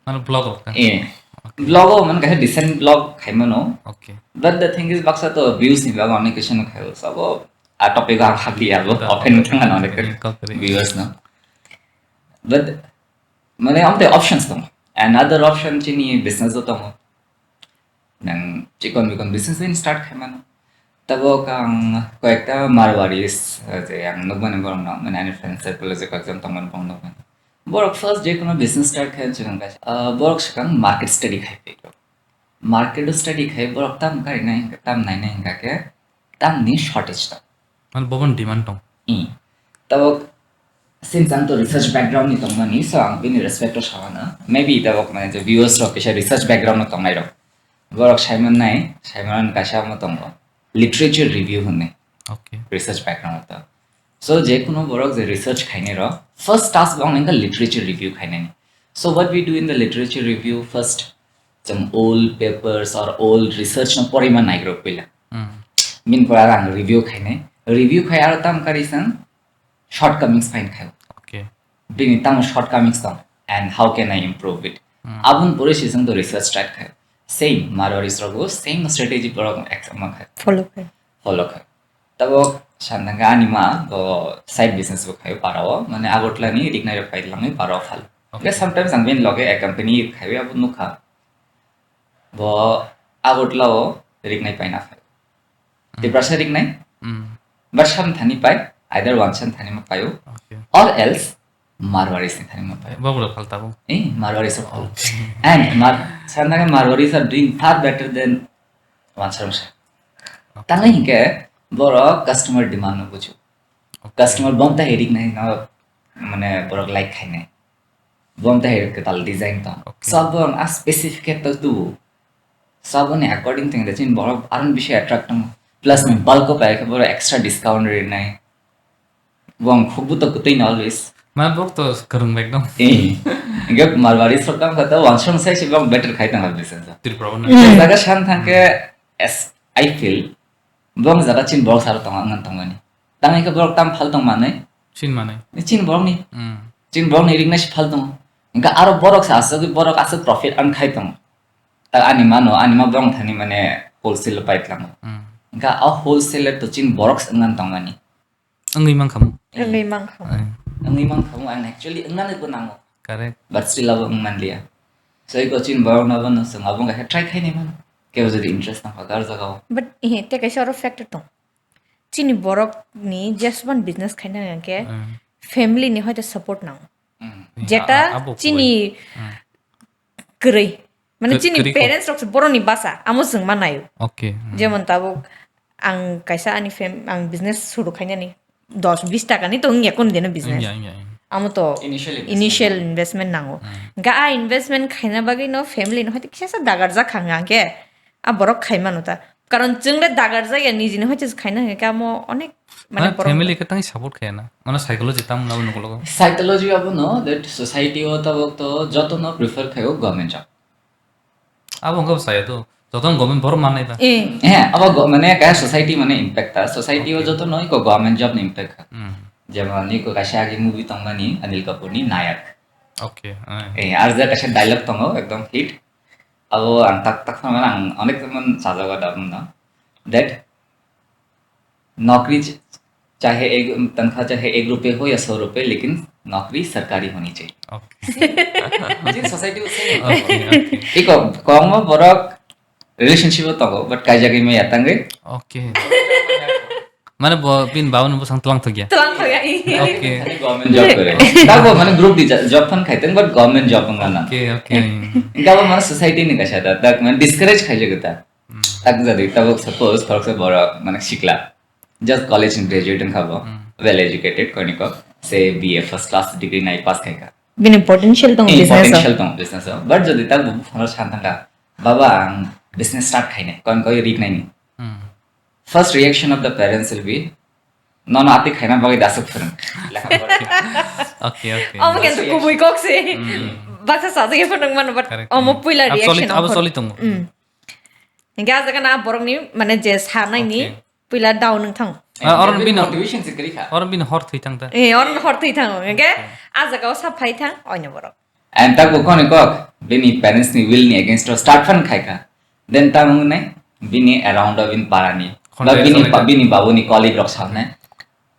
Ano vlog rok ta? Eh. Okay. Vlog o mane kaisa decent vlog khaimano. Okay. But the thing is, baksa to views ni bagwi onek kisa no khaio. So abo a topic ang habli abo, open thang ano, viewers no. But mane amte options tongo. Another option chini business o tongo. Nang chikon bikon business din start khai mano. Tabo kang koyekta Marwaris, eh, je ang nukmani borok no, mane ani friend circle je koyekjon tongmani borok nukmani. Borok first je kono business start khai chikon kaisa, ah, borok swkang market study khai phi. Market study khai borok tam kai nai, tam nai nai hingka ke tam ni shortage tong. Mane bobon demand tong. Hmm. Tabok since ang to research background ni tongmani, so ang bini respect o sawana. Maybe tabok mane je viewers rok kisa research background no tongnai rok. Borok saiman nai, saiman kaisa mo tongo. Literature review hwnwi. Okay. Research background to. So je kuno borok je research khainai rok, first task bong nengka literature review khainani. So what we do in the literature review first, some old papers or old research no porima naigrok pila. Hmm. Min pora ang review khainai. Review khai aro tam kari sang shortcomings find khai. Okay. Bini tamo shortcomings tong and how can I improve it? Hmm. Abun pore sisang to research start khai. Same Marwaris rogo same strategy borok exam khai. Follow khai. Follow khai. Tabok sandanga ani ma bo side business bo khai parao, mane Agartala ni riknai rok pai langwi parao phal. Okay. Sometimes ang bini loge a company khai abo nukha. Bo Agartala o riknai paina khai. Hmm. Tiprasa riknai? Hmm. But sam thani pai, either one sam thani ma paio, okay, or else Marwaris ni thani ma paio. Babu da phalta bo. Eh, Marwaris of all. And Mar-, sandanga Marwaris are doing far better than one sam sa. Okay. Tangai hinke borok customer demand no bujo. Okay. Customer bom ta herik nai no, mane borok like khainai. Bom ta herik tal design tong. Okay. So borok a specific to tu. Saboni according to the chin borok aron bisi attract tong. Plus ni bulk of ek borok extra discount rinai. Bong khubbu to kutui na always. Ma bok to karung ekdom. Eh. Gak Marwari sokam kata wansong sai si bong better khai tang habis sa. Tripura wana. Jaga san thangke as I feel bong jaga chin borok sar tong ngan tong mani. Tang ke borok tam phal tong mani. Chin mani. Ni chin borok ni. Hmm. Chin borok ni ring na si phal tong. Engka aro borok sa asok borok asok profit an khai tong. Ta ani mano, ani ma bong thani mane wholesale pai tlang. Hmm. Engka a wholesale to chin borok ngan tong mani. Wngwi mankha mo. Wngwi mankha mo. Eh. Wngwi mankha mo, and actually wngnani bo nango. Correct. But still abo wng manliya. So iko chin borok no bono swng abo wngkha khe try khainai mano. Kebo jodi interest nangkha kar jagao. But, eh, te kaisa oro factor tong. Chini borok ni jeswan business khaina hwnkhe, mm, family ni hoite support nango. Mm. Jeta a-, abo chini kwrwi. Mm. Kwrwi. Mane kwrwi chini ko. Parents rok se boroni basa, amo chwng ma naio. Okay. Mm. Jemon tabuk ang kaisa ani fam-, ang business suru khainani dos bis taka ni to wngya kun deno business. Wngya, wngya, wngya. Amo to initial investment. Initial investment nango. Mm. Ga a investment khaina bagwi no family no hoite kisa sa dagar jak kha hwnkhe a borok khai mano ta. Karon chwng le dagar jak ya nijini hoite khaina hwnkhe amo onek mane borok family khe tang support khaya na. Mane psychology tam na nukulo. Psychology abo no that society o tabuk to joto no prefer khaio government job. Abo wngkha bwsaya to. Jotono government borok mannai ba. Eh. Eh, abo go-, mane kaya society mane impact ta. Society o okay. Jotono iko government job ni impact kha. Hmm. Jemon iko kaisa agi movie tongmani Anil Kapoor ni Nayak. Okay, eh. Eh, ar je kaisa dialogue tongo ekdom hit. Abo ang tak tak phano ang onek jemon sajago da bumno. That नौकरी च-, चाहे एक, तनख्वाह चाहे एक रुपये हो या सौ रुपये, लेकिन नौकरी सरकारी होनी चाहिए। Okay. Jin society o se. Okay, okay. Iko, kongma borok relationship o tongo, but kaijagwi maya tangwi. Okay. Mane bo bin baba no bosang tlang thokya. Tlang thokya, iya. Okay. Government job kore. Tabo mane group di ja-, job phan khaiteng, but government job wngna. Okay, okay. Gabo mane society ni kaisa da, dak mane discourage khaijagwi ta. Hmm. Tak jadi tabuk suppose khoroksa borok mane sikla just college ni graduate wngkha bo, hmm, well educated koiniko se B A first class degree nai pass khaikha. Bini potential tongo. Eh, business o. Potential tongo business o. But jodi tabuk phone o san thangkha, "Baba, ang business start khainai, koiniko rik naini." Hmm. First reaction of the parents will be, "Nono ati khaina bagwi dasuk phwrwng." Lekha pora. Okay, okay. Omo khe to kubui kok se. Hmm. Baksa sajagwi phwrwng mano, but correct. Omo puila reaction abo choli tongo. Hmm. Hingke a jaga na borokni, mane, je sanaini puila down wng thango. Ah, oron bini motivation se kwrwi kha. Oron bini hor thwi thang ta. Eh, oron hor thwi thango. Hingke a jaga o sa phai thang oino borok. And tak bo kono kok bini parents ni will ni against o start phan khai kha. Then ta wng nai bini around o bini para ni Khonthai bini rwchapnai ba-, ta. Bini babuni colleague rok sanai.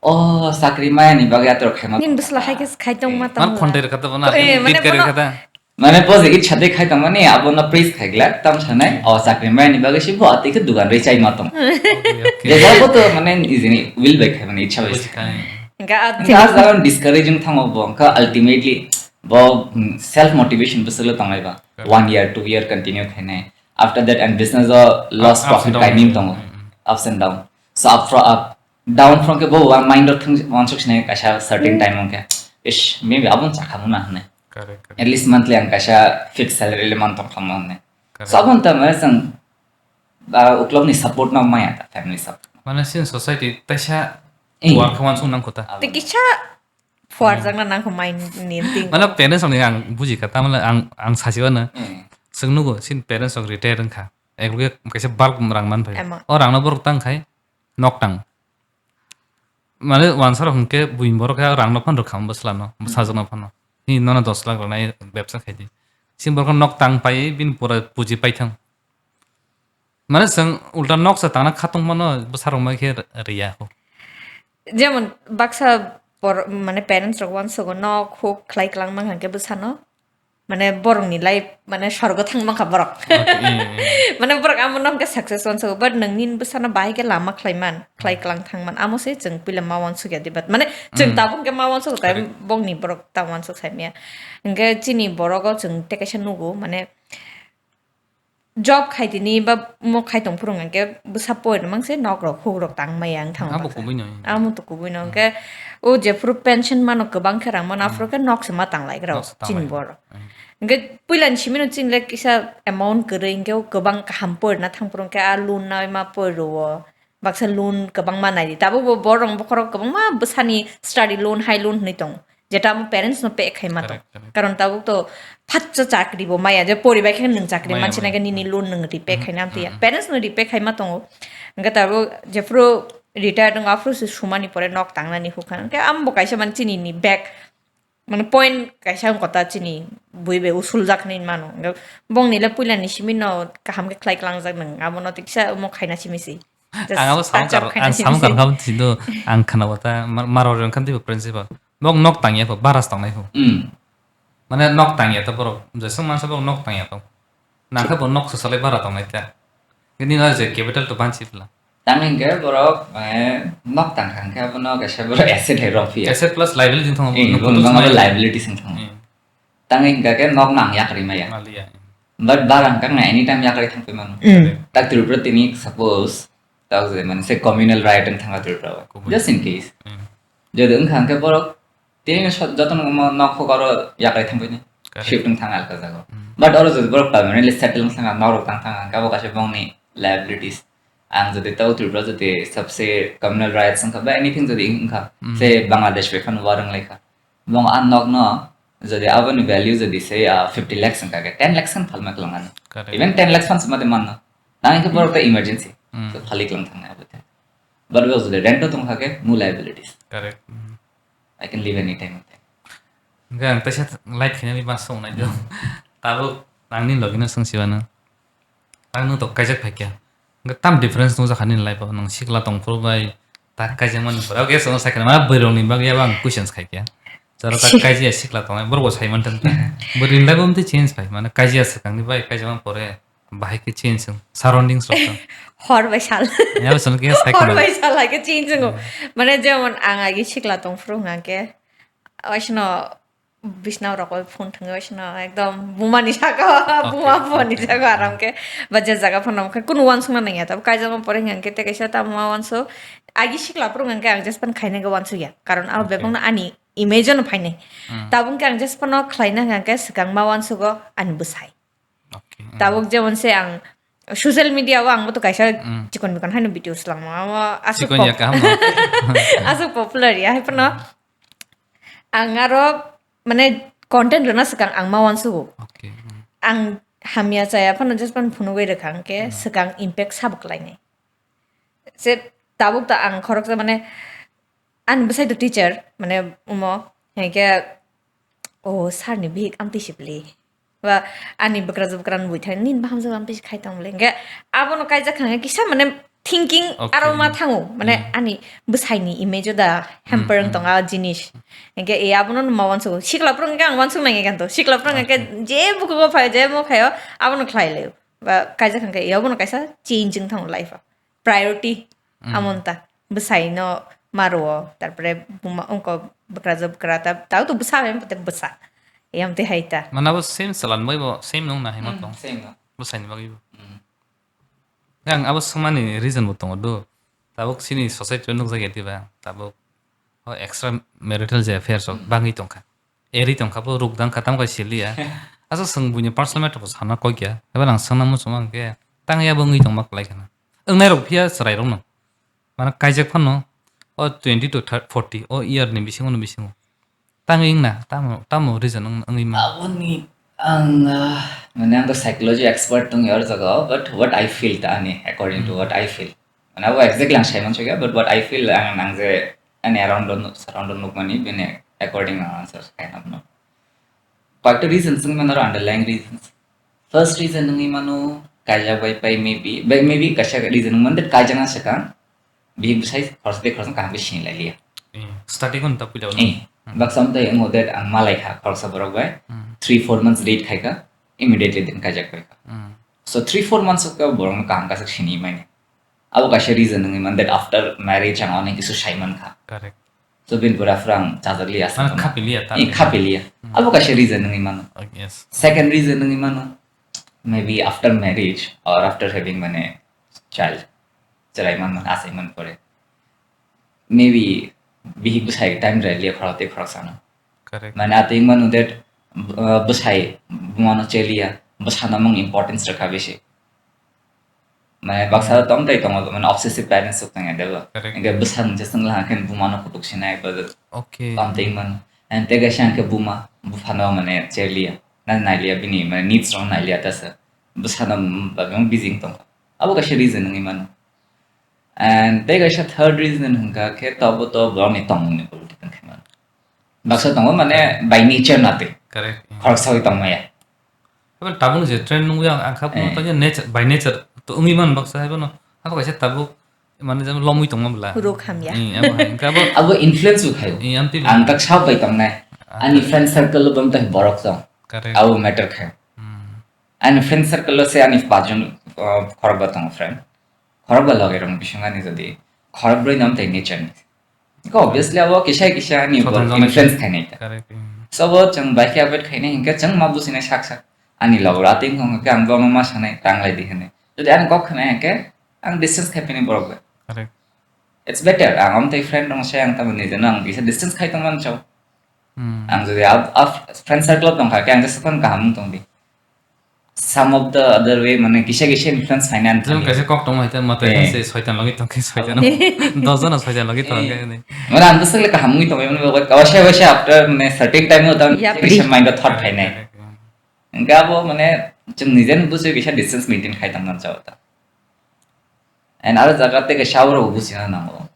O chakri maya ni bagwi atorok khaima. Nini bwsla hai khe khai tong ma tong. Khonthai rwkha ta bono, eh, mane bit gari bono rwkha ta. Mane bo je itsa de khai tongmani, abono praise khai glak, tam sanai, o chakri maya ni bagwi se bo atwi khe dugan rwi chai ma tong. Okay, okay. Je jabo to mane nijini will bai khai mani itsa bai. Buji khai. Hingke a Hingke a jaga discouraging thango bo, hingke ultimately bo, mm, self motivation bwswk le tonglai ba. Correct. One year, two year continue khainai. After that and business o loss profit timing tongo. Ups and down. Mm, mm. Ups and down. So up fro-, up, down from ke bo wa mind o thang wansuk sinai kaisa certain time hingke. Ish, maybe abon chakha muna hwnwi. Correct, correct. At least monthly ang kaisa fixed salary le man tong kha mo hwnwi. Correct. So, aboni ta mane chwng, ah, uklok ni support no maya ta, family support. Mane sin society taisa Eh. Work khe wansuk nang kho ta. Aboni. Tei kisa fuar jakna nang kho mai ni ting. Mane parents rok ni ang buji kha, tamale ang, ang sasi wano. Eh. Chwng nugo sin parents rok retire wng kha. Ekloge kaisa bulk rang man phai. Ema. O rang no borok tang khai nok tang. Mane wansa rok hwnkhe buini borok khe rang no phano rwkha bwsla no, bwsajwk no phano. Hi nono dos lakh rwnai bebsa khai di. Sin borok nok tang pai bini pura puji pai thang. Mane chwng ulta nok sa tangna khatung mano bwsa rok mai khe riya ho. Jemon baksa bor-, mane parents rok wansugo nok huk khlai kwlang mang khe bwsano. Mane borokni life, mane sorgo thang mankha borok. Okay, eh, eh. Mane borok amo no hwnkhe success wansugo, but nwng nini bwsano bahai khe lama khlai man, khlai klang thang man, amo se chwng puila ma wansuk ya di, but mane chwng tabuk hwnkhe ma wansuk, tai bongni borok ta wansuk sai maya. Hwnkhe chini borogo chwng tei kaisa nugo, mane job khai tini ba mo khai tong phuru hwnkhe bwsa poi rwmang se nok rok huk rok tang maya wng thango. Abo baksa kubui no. Amo to kubui no, hwnkhe o jephuru pension mano kwbang khe rang mano, aphuru khe nok se ma tang lai rok chini borok. Hwnkhe puila ni simi no chini le kisa amount kwrwi, hwnkhe o kwbang kaham poi rwna thang phuru hwnkhe a loan nai ma poi rwo. Baksa loan kwbangma nai di. Tabuk bo borok bokhorok kwbangma bwsani study loan, hai loan hwnwi tongo. Jeta amo parents no pay khai ma tong. Correct, correct. Karon tabuk to phatsa chakri bo maya, je poribai khe nwng chakri mansi nai khe nini loan nwng repay khai na amtwi ya. Parents no repay khai ma tongo. Hwnkhe tabuk jephuru retired wng aphuru se sumani pore nok tangnani hukha. Hwnkhe amo bo kaisa man chini ni back Mane point kaisa wng kota chini bui bai usul jak hinwi mano. Hwnkhe bongni le puila ni simi no kaham khe khlai klang jak nwng. Abono tiksa omo khaina simi si. Just ang abo touch up samung kar, khaina ang simi samung si. Kar kha bo twi do, ang khna bo ta, mar, mar rok reng kha twi bo principal. Bok nok tang ya kho, baras tong nai kho. Hmm. Mane nok tang ya to borok, jeswk mansa borok nok tang ya to. Nangkhe bo nok swsalai bara tongnai ta. Nini no je capital to banchi pla. Tang hingke borok, eh, nok tang kha hingke abono kaisa borok asset hai rw phiya. Asset plus liability thang Eh, bo nok bo to nang abo sanai. Liability sing thang. Hmm. Tang hingka ke nok nang yakri maya. Maliya. But barang kang na anytime yakri thang pe mano. Hmm. Tak Tripura tini suppose, tak je mane se communal right ang thang Tripura. Communal. Just in case. Hmm. Jodi wngkha hingke borok tini sot-, jotono omo nok huk aro yakai thangbai ni. Correct. Shift wng thang alka jaga. Mm. But oro jodi borok permanently settle wng thang, nok rok tang thang, hingke abo kaisa bongni liabilities. Ang jodi tau Tripura jodi sabse communal rights wngkha ba anything jodi wngkha, mm, se Bangladesh bai phano war wng laikha. Bong a nok no jodi aboni value jodi se, ah, fifty lakhs wngkha ke ten lakhs khan phalma kwlang ano. Correct. Even ten lakhs phan sima de manno. Nang hingke borok ta emergency. Mm. So phali kwlang thang nai abo te. But abo jodi rent o tong kha ke no liabilities. Correct. Mm. I can leave anytime. Hingke ang teisa light khainani ma song nai do. Tabuk ang ni logi no song sibano. Ang nung tok kaijak phai kya. Hingke tam difference nung jakha nini life o nung sikla tong phuru bai tak kaijak mani pore. Oke, sono sakhe ma bwrwi rok ni bagwi abo ang questions khai kya. Jaro tak kaijak sikla tong borok bo sai man tan ta. Bwrwi ni life o mte change phai mane kaijak swkang ni bai kaijak man pore. Bahai khe change wng, surroundings rok khe. Hor bai sal. Ya, bwsano khe sai khwna. Hor bai sal hai khe change wngo. Hmm. Mane jemon ang agi sikla tong phuru hwnkha khe, waisano bisna rok bai phone thwngwi waisano ekdom buma ni saka, okay, buma phone ni, okay, saka aram khe. Ba je jaga phano khe kunu uansukna nangya, tabuk kaijak ma pore hwnkha khe tei kaisa tamo ma uansuk. Agi sikla phuru hwnkha khe ang just phano khaina khe uansukya. Karon abo, okay, bebakno ani image no phainai. Hmm. Tabuk khe ang just phano khlaina hwnkha khe swkang ma uansugo ani bwsai. Okay, mm. Tabuk jemon se ang social media o ang bo to kaisa, mm, chikon bikon haino video swlangma, amo aswk chikon ya pop-, kaham no. Aswk popular ya, hai phano ang aro mane content rwna swkang ang ma uansugo. Okay, mm. Ang hamya chaya phano just phano phunugwi rwkha, hwnkhe, mm, swkang impact sabo kwlainai. Se tabuk ta ang khoroksa mane ani bwsai to teacher, mane omo, hwnkhe, "O sir ni bihik amtwi sibli." Ba ani bwkrajwk bwkrani bui thani, "Nini bahamjwk amtwi si khai tong bwle." Hwnkhe abono kaijak kha hwnkhe kisa mane thinking Okay. aro ma thango. Mane Hmm. ani bwsaini image o da hamper Hmm, wng hmm. tongo a jinis. Hingke e abono ma wansuk. Sikla phwrwng khe ang wansuk nang khe to. Sikla phwrwng khe Okay. je bukugo phaio, je mo phaio, abono khlai laio. Ba kaijak hingke e abono kaisa change wng thango life o. Priority Hmm. amon ta. Bwsaino ma rwo, tarpore buma wngko bwkrajwk bwkra ta, tao to bwsa bai wngkha tei bwsa. Eyam tei hai ta. Mana bo same salan bai bo, same nung na hai ma Hmm, tong. same no. Bwsaini bagwi bo. Hmm. Yang abo swngmani reason bo tongo do. Tabuk chini society o nukjakya diba? Tabuk o extra marital je affairs rok Hmm. bangwi tongkha. Eri tongkha bo rukdang kha, tamo kai siliya. Aswk swng buini personal matter bo sana koi kya. Eba nang swngna muchung ang khe tang ya bo wngwi tongma kwlai khana. Wngnai rok phiya chwrai rok no. Mana kaijak phano o twenty to thirty, forty o year ni bisingo no bisingo. Tang wng na, tamo, tamo reason wng, wngwi ma. Aboni ang, ah, mane ang to psychology expert tong yor jaga, but what I feel ta ani, according to Hmm. what I feel. Mane abo exactly ang sai manchokya, but what I feel ang, ang je ani around on, surround on nukmani, bini according ang answer sai nang no. Koyekta reasons wng mano, underlying reasons. First reason wngwi mano, kaijak bai pai maybe, bai maybe kaisa reason wng mano, that kaijak na swkang, bihik bwsai khoroksa tei khoroksa kaham khe sini lai liya. Eh, starting on ta puila Eh, Hmm. baksa wng tai wngo that ang malai kha khoroksa borok bai, Hmm. three four months date khai kha, immediately then kaijak pai kha. Hmm. So three four months of borok no kaham kasak sini mani. Abo kaisa reason wngwi mano that after marriage ang onek kisu sai man kha. Correct. So bini pore aphuru ang chajak liya Mane sa khapiliya ta Eh, khe. khapiliya. Hmm. Abo kaisa reason wngwi mano. Oh, yes. Second reason wngwi mano, maybe after marriage or after having mane child, chwrai man man asai man pore. Maybe bihik bwsai time rwliya khorok tei khoroksa no. Correct. Mane atwi mano that, uh, bwsai bumano cheliya, bwsano mung importance rwkha bisi. Mane baksa Hmm. tom tai tongo, mane obsessive parents rok tongya debo. Correct. Hingke bwsang je swngla hangkhe bumano kutuk sinai ba Okay. tom tai mano. And tei kaisa hangkhe buma, buphano mane cheliya, na nailia bini mane needs rok nailia ta sa. Bwsano bagwi busy wng tongkha. Abo kaisa reason wngwi mano. And tei kaisa third reason hwnkha khe tobo to borokni tongmungni politics wngkhe mano. Baksa tongo mane by nature na tei. Correct. Khoroksa wi tongmaya. Haban tabuk je trend nungwi ang, ang kha Eh. tanya nature, by nature to wngwi man baksa haibano. Habo kaisa tabuk mane jemon lomwi tongma bla. Rok hamya. Eh, abo hai, hingke abo Abo influence bo khayo. Eh, amtwi bo. Ang tak sab bai tongnai. Ah, Ani correct. friend circle lo bam tai borok tong. Correct. Abo matter khayo. Hmm. Ani friend circle lo se ani pachjon, uh, khorokba tongo friend. Khorokba loge rong bising ani jodi khorokbroi nam tai nature ni. Ko obviously abo kisa kisa ani Soton bo jone. influence khainai ta. Correct, mm. So bo chwng bai khe avoid khainai hingke chwng ma businai sak sak. Ani logo rating hong ke ang bono ma sanai tang lai di hene. Jodi ani kok khanai hingke ang distance khai pini borok bai. Correct. It's better. Ang amtwi friend rong se ang tamo nijeno ang bisa distance khai tong man chao. Hmm. Ang jodi ab, ab friend circle tong kha ke ang jesa phone kaham tong di. Some of the other way, mane kisa kisa influence finance. Jemon kaisa kok tong hai ta, mate Eh. se soitan logi tong ke soitan. Eh. Dos jona soitan logi tong ke Eh. ni. Mane ang bwswk le kaham wngwi tong, mane kaisa kaisa after mane certain time o tang Yapri. kisa mind o thought phainai. Hingke abo mane chwng nijen bujui kisa distance maintain khai tong man chao ta. And aro jaga tei kaisa abo rok bujina nango.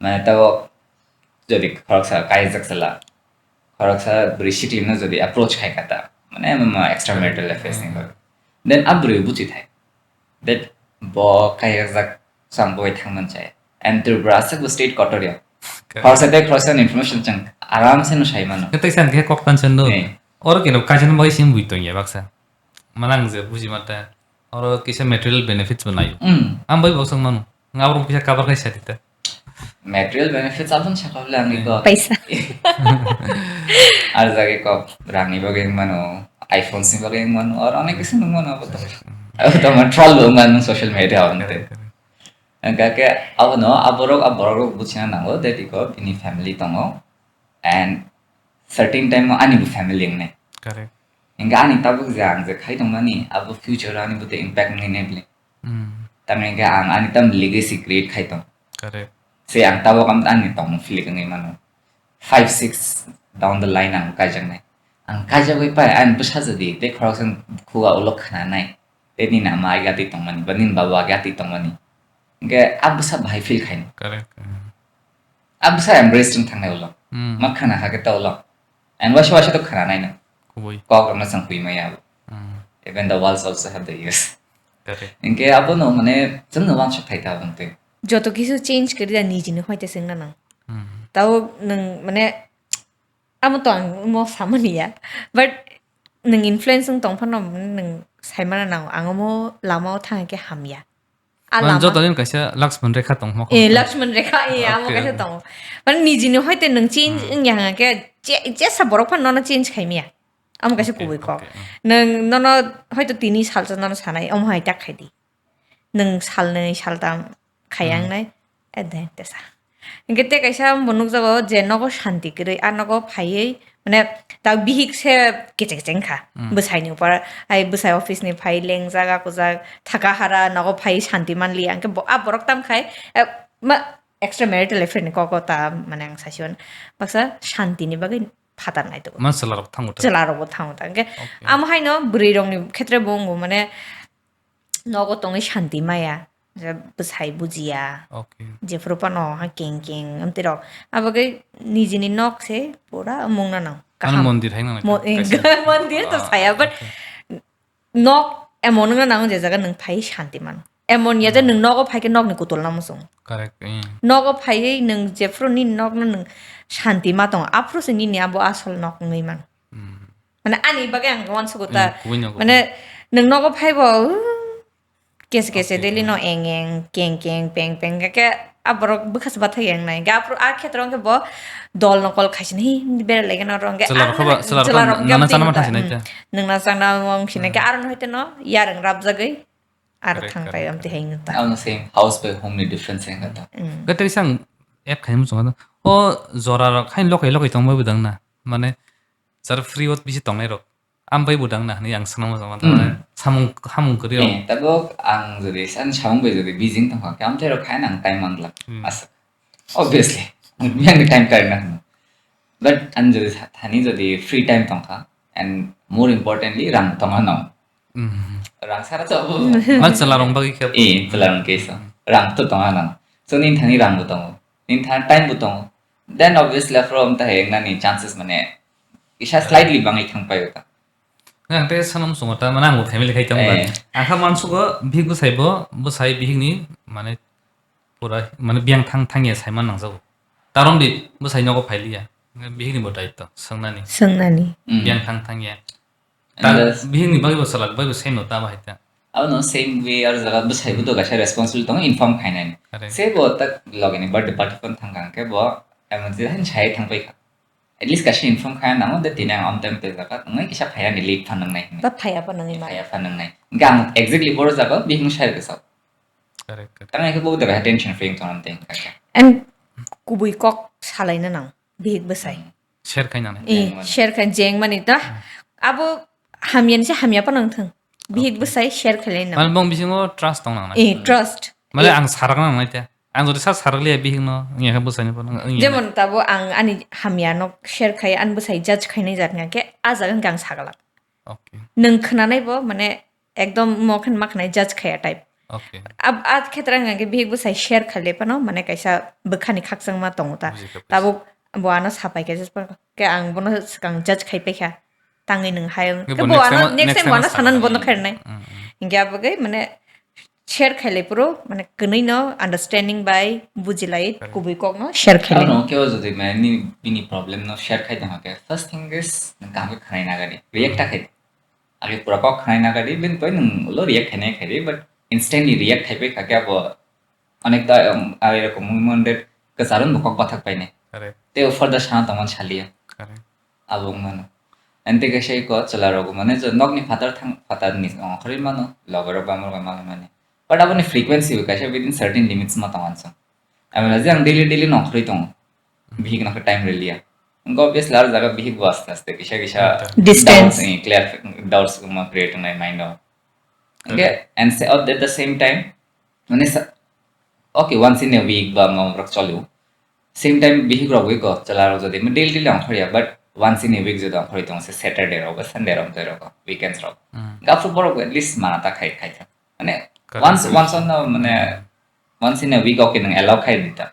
Mane tabo jodi khoroksa kaijak sala, khoroksa bwrwi siklim no jodi approach khai kha ta, mane ama extramarital affairs ni bagwi. Then a bwrwi buchi thai. That bo kaijak sam boi thang man chai. And Tripura aswk bo state kotor ya. Correct. Khoroksa tei khoroksa ni information chwng aram se no sai mano. Tei san khe kok tan sen do. Eh. Oro kino kaisa no bai sim bui tong ya baksa. Manang je buji mata. Oro kisa material benefits bo nayo. Mm. Ang bai bo swng mano. Nga oro kisa cover khai sadi ta. Material benefits abon sakha bole ang iko. Paisa. Ar jage kok rangni bagwi mano, iPhones ni bagwi mano, oro onek kisu nung mano abo to. Abo to man troll bo mano social media on te. Correct, correct. Hingke abono aborok, aborok rok buchina nango that iko bini family tongo and certain time o ani bo family wngnai. Correct. Hingke ani tabuk je ang je khai tongmani abo future o ani bo tei impact wngwi nai bini. Hmm. Tamni hingke ang ani tam legacy create khai tong. Correct. Se ang tabuk am ani tongmung feel wngwi mano. Five, six down the line ang kaijaknai. Ang kaijakwi pai ani bwsa jodi tei khoroksa khuga ulo khnanai. Tei nini ama age atwi tongmani, ba nini baba age atwi tongmani. Hingke a bwsa bahai feel khaino. Correct. Hmm. A bwsa embrace wng thangnai ulo. Hmm. Ma khana hakhe ta ulo. And waisa waisa to khana naino. Kubui. Kok rokno chwng pui maya abo. Hmm. Even the walls also have the ears. Correct. Hinkhe abono mane chwngno uansuk thai ta aboni twi. Joto kisu change kwrwi da nijini hoite swngna nang. Hmm. Tao nwng mane amo to ang mo samani ya. But nwng influence wng tong phano nwng saimana nang ang omo lama o thang khe hamya. A Man lama. Joto din kaisa Lakshman Rekha tong mo. Eh, Lakshman Rekha, eh, amo Okay. kaisa tongo. Mane nijini hoite nwng change Hmm. wngya hanga khe je, jesa borok phano nono change khaimya. Amo kaisa Okay, kubui kok. okay, hmm. Nwng nono hoito tini salsa nono sanai, omo hai tak khai di. Nwng salnwi saltam khayang Hmm. nai, eh, de, tesa. Hinkhe tei kaisa bo nukjago je nogo shanti kwrwi, a nogo phaiwi, mane, ta bihik se kiching kiching kha. Hmm. Bwsaini upar, ai bwsai office ni phai lengjak, akujak, thaka hara, nogo phai shanti manliya. Hinkhe bo, a borok tam khai, eh, ma, extra marital affair ni kok o ta, mane, ang sasi mano. Baksa shanti ni bagwi phatar nai tongo. Man chwla rok thango ta. Chwla rok bo thango ta. Hinkhe Okay. amo haino bwrwi rok ni khetre bo wngo, mane, nogo tongwi shanti maya, je bwsai bujiya, Okay. jephuru phano ha keng keng amtwi rok. Abagwi nijini nok se pura mungna nang. Ano Kaham. Mondir hai nang Mo-, kaisa. Mondir to Ah, saya, but okay. nok emon wngna nango je jaga nwng phai shanti mano. Emon ya je Hmm. nwng nogo phai khe nokni kutulna muchung. Correct, eh. Nogo phaiwi nwng jephuru nini nokno nwng shanti ma tongo, aphuru se nini abo asol nok wngwi mano. Hmm. Mane ani bagwi ang uansugo ta. Hmm, kubui no, kubui. Mane nwng nogo phaibo, uh, kese kese Okay, daily hmm. no eng eng, keng keng, peng peng, ke, ke, a borok bwkha se bathai yang nai. Ga aphuru a khetro hwnkhe bo dol no call khaisini, "Hi, bera lege no rong." Ke Chwla ang rok ba, chwla rok chwla ba rok nana gam chana twi ma ta, thasi nai hmm. ta. Nwng na chana wng sini ke Hmm. aro no hoite no yareng rap jagwi aro Correct, thang correct, tai am correct. Tihai nung ta. Ano same house by home ni difference yang kata. Hmm. Ga tei sang app khai mo chunga. O jora rok hai lokai lokai tong bai budang na. Mane Sir, free o bisi tongnai rok. Am bai budang na hwnwi ang swnam jama Hmm. tama samung hamung kwrwi rok. Eh, tabuk ang jodi san samung bai jodi busy tongkha, khe amtwi rok khaina ang time mangla. Hmm. Asa. Obviously. Yang time kar na. But ang jodi sa-, thani jodi free time tongkha, and more importantly, rang tonga no. Hmm. Rang sara to abo. Ma chwla rong bagwi khe. Eh, chwla rong khe so. Hmm. Rang to tonga no. So nin thani rang bo tongo. Nin thani time bo tongo. Then obviously from ta heng nani chances mane isa slightly bangwi thang paio ta. Ang tei sanam sungo ta, mane ang bo family khai tong ba. Eh. Ang kha mansugo bihik bwsai bo, bwsai bihik ni mane pura mane biyang thang thang ya sai man nang jago. Taron di bwsai nogo phai liya. Bihik ni bo daitto, sangnani. Sangnani. Hmm. Biyang thang thang ya. And Ta, that's bihik ni bagwi bo salak, bagwi bo same no ta bahai ta. Abo no same way ar jaga bwsai bo to kaisa responsible tongo inform khainani. Correct. Se bo ta loge ni birthday party phone thang kang khe bo emergency hain sai thang pai kha. At least kaisa inform kha nango de tini ang on time te jaga ngai kisa phaya ni late phan nang nai. Ba phaya pa nang ma. Phaya phan nang nai. Gang exactly boro jaga bihik no sai khe sao. Correct, correct. Tang ai khe bo de attention free tong te kha. And kubui kok salai na nang bihik bwsai. Hmm. Share khai nang nai. Eh, Jeng mani. Share khai jeng mani ta. Hmm. Abo hamya ni se hamya pa nang thang. Bihik Okay. Bwsai share khai lai nang. Mane bong bisingo trust tong nang nai. Eh, trust. Mane Eh. Ang sarak nang nai te. Ang jodi sa sarak liya bihik no, wngya khe bwsai no, wngya. Jemon tabo ang ani hamya no share khai, ani bwsai judge khai nai jat wngya khe, a jaga hwnkhe ang sagalak. Okay. Nwng khwnanai bo, mane, ekdom mo khe ma khwnai judge khaiya type. Okay. Ab-, a khetra wngya khe bihik bwsai share khai lai phano, mane, kaisa bwkhani khakchangma tongo ta. Buji kha, buji. Tabuk bo ano sapai khe, just pa-, khe ang bono swkang judge khai paikha. Tangwi nwng hai, khe bo bo next ano, time, next next time time ano ano sanani sanai. Bono khairnai. Mm, mm. Hinkhe abo khe, mane, share khailai phuru, mane, kwnwi no understanding bai bujilai, correct. Kubui kok no share khailai. Ano kebo jodi, mane, ni, bini problem no share khai tongkha khe, first thing is, nwng kaham khe khwnai nagadi, react ta khai. Age pura kok khwnai nagadi, bini pai nwng ulo react khainai khaidi, but instantly react khaipai kha khe abo, onek ta, um, abo erokom wngwi mano de, kwcharwng bo kok bathak painai. Correct. Tei o further sana tongmani saliya. Correct. Abo wngmano. And tei kaisa iko chwla rok mane je nokni phatar thang, phatar ni ongkhorwi mano, loge rok bamrok bai mano mani. But aboni frequency bo kaisa within certain limits ma tong ansong. Amina je ang daily daily nongkhorwi tongo. Bihik nokhe time rwliya. Wngkha obviously aro jaga bihik bo aste aste kisa kisa Distance. Doubts, eh, clear doubts ma create wngnai mind o. Hwnkhe, correct. And say, at the same time, mane sa-, okay, once in a week ba ma rok choli o. Same time, bihik rok wi ko, chwla rok jodi, daily daily ongkhorya, but once in a week jodi ongkhorwi tongo, se Saturday rok ba Sunday rok, tei rok, weekends rok. Hmm. Gaphu borok at least mana ta khai, khai kha. Mane, correct. Once, once on the, mane, once in a week, okay, nang allow khai di ta.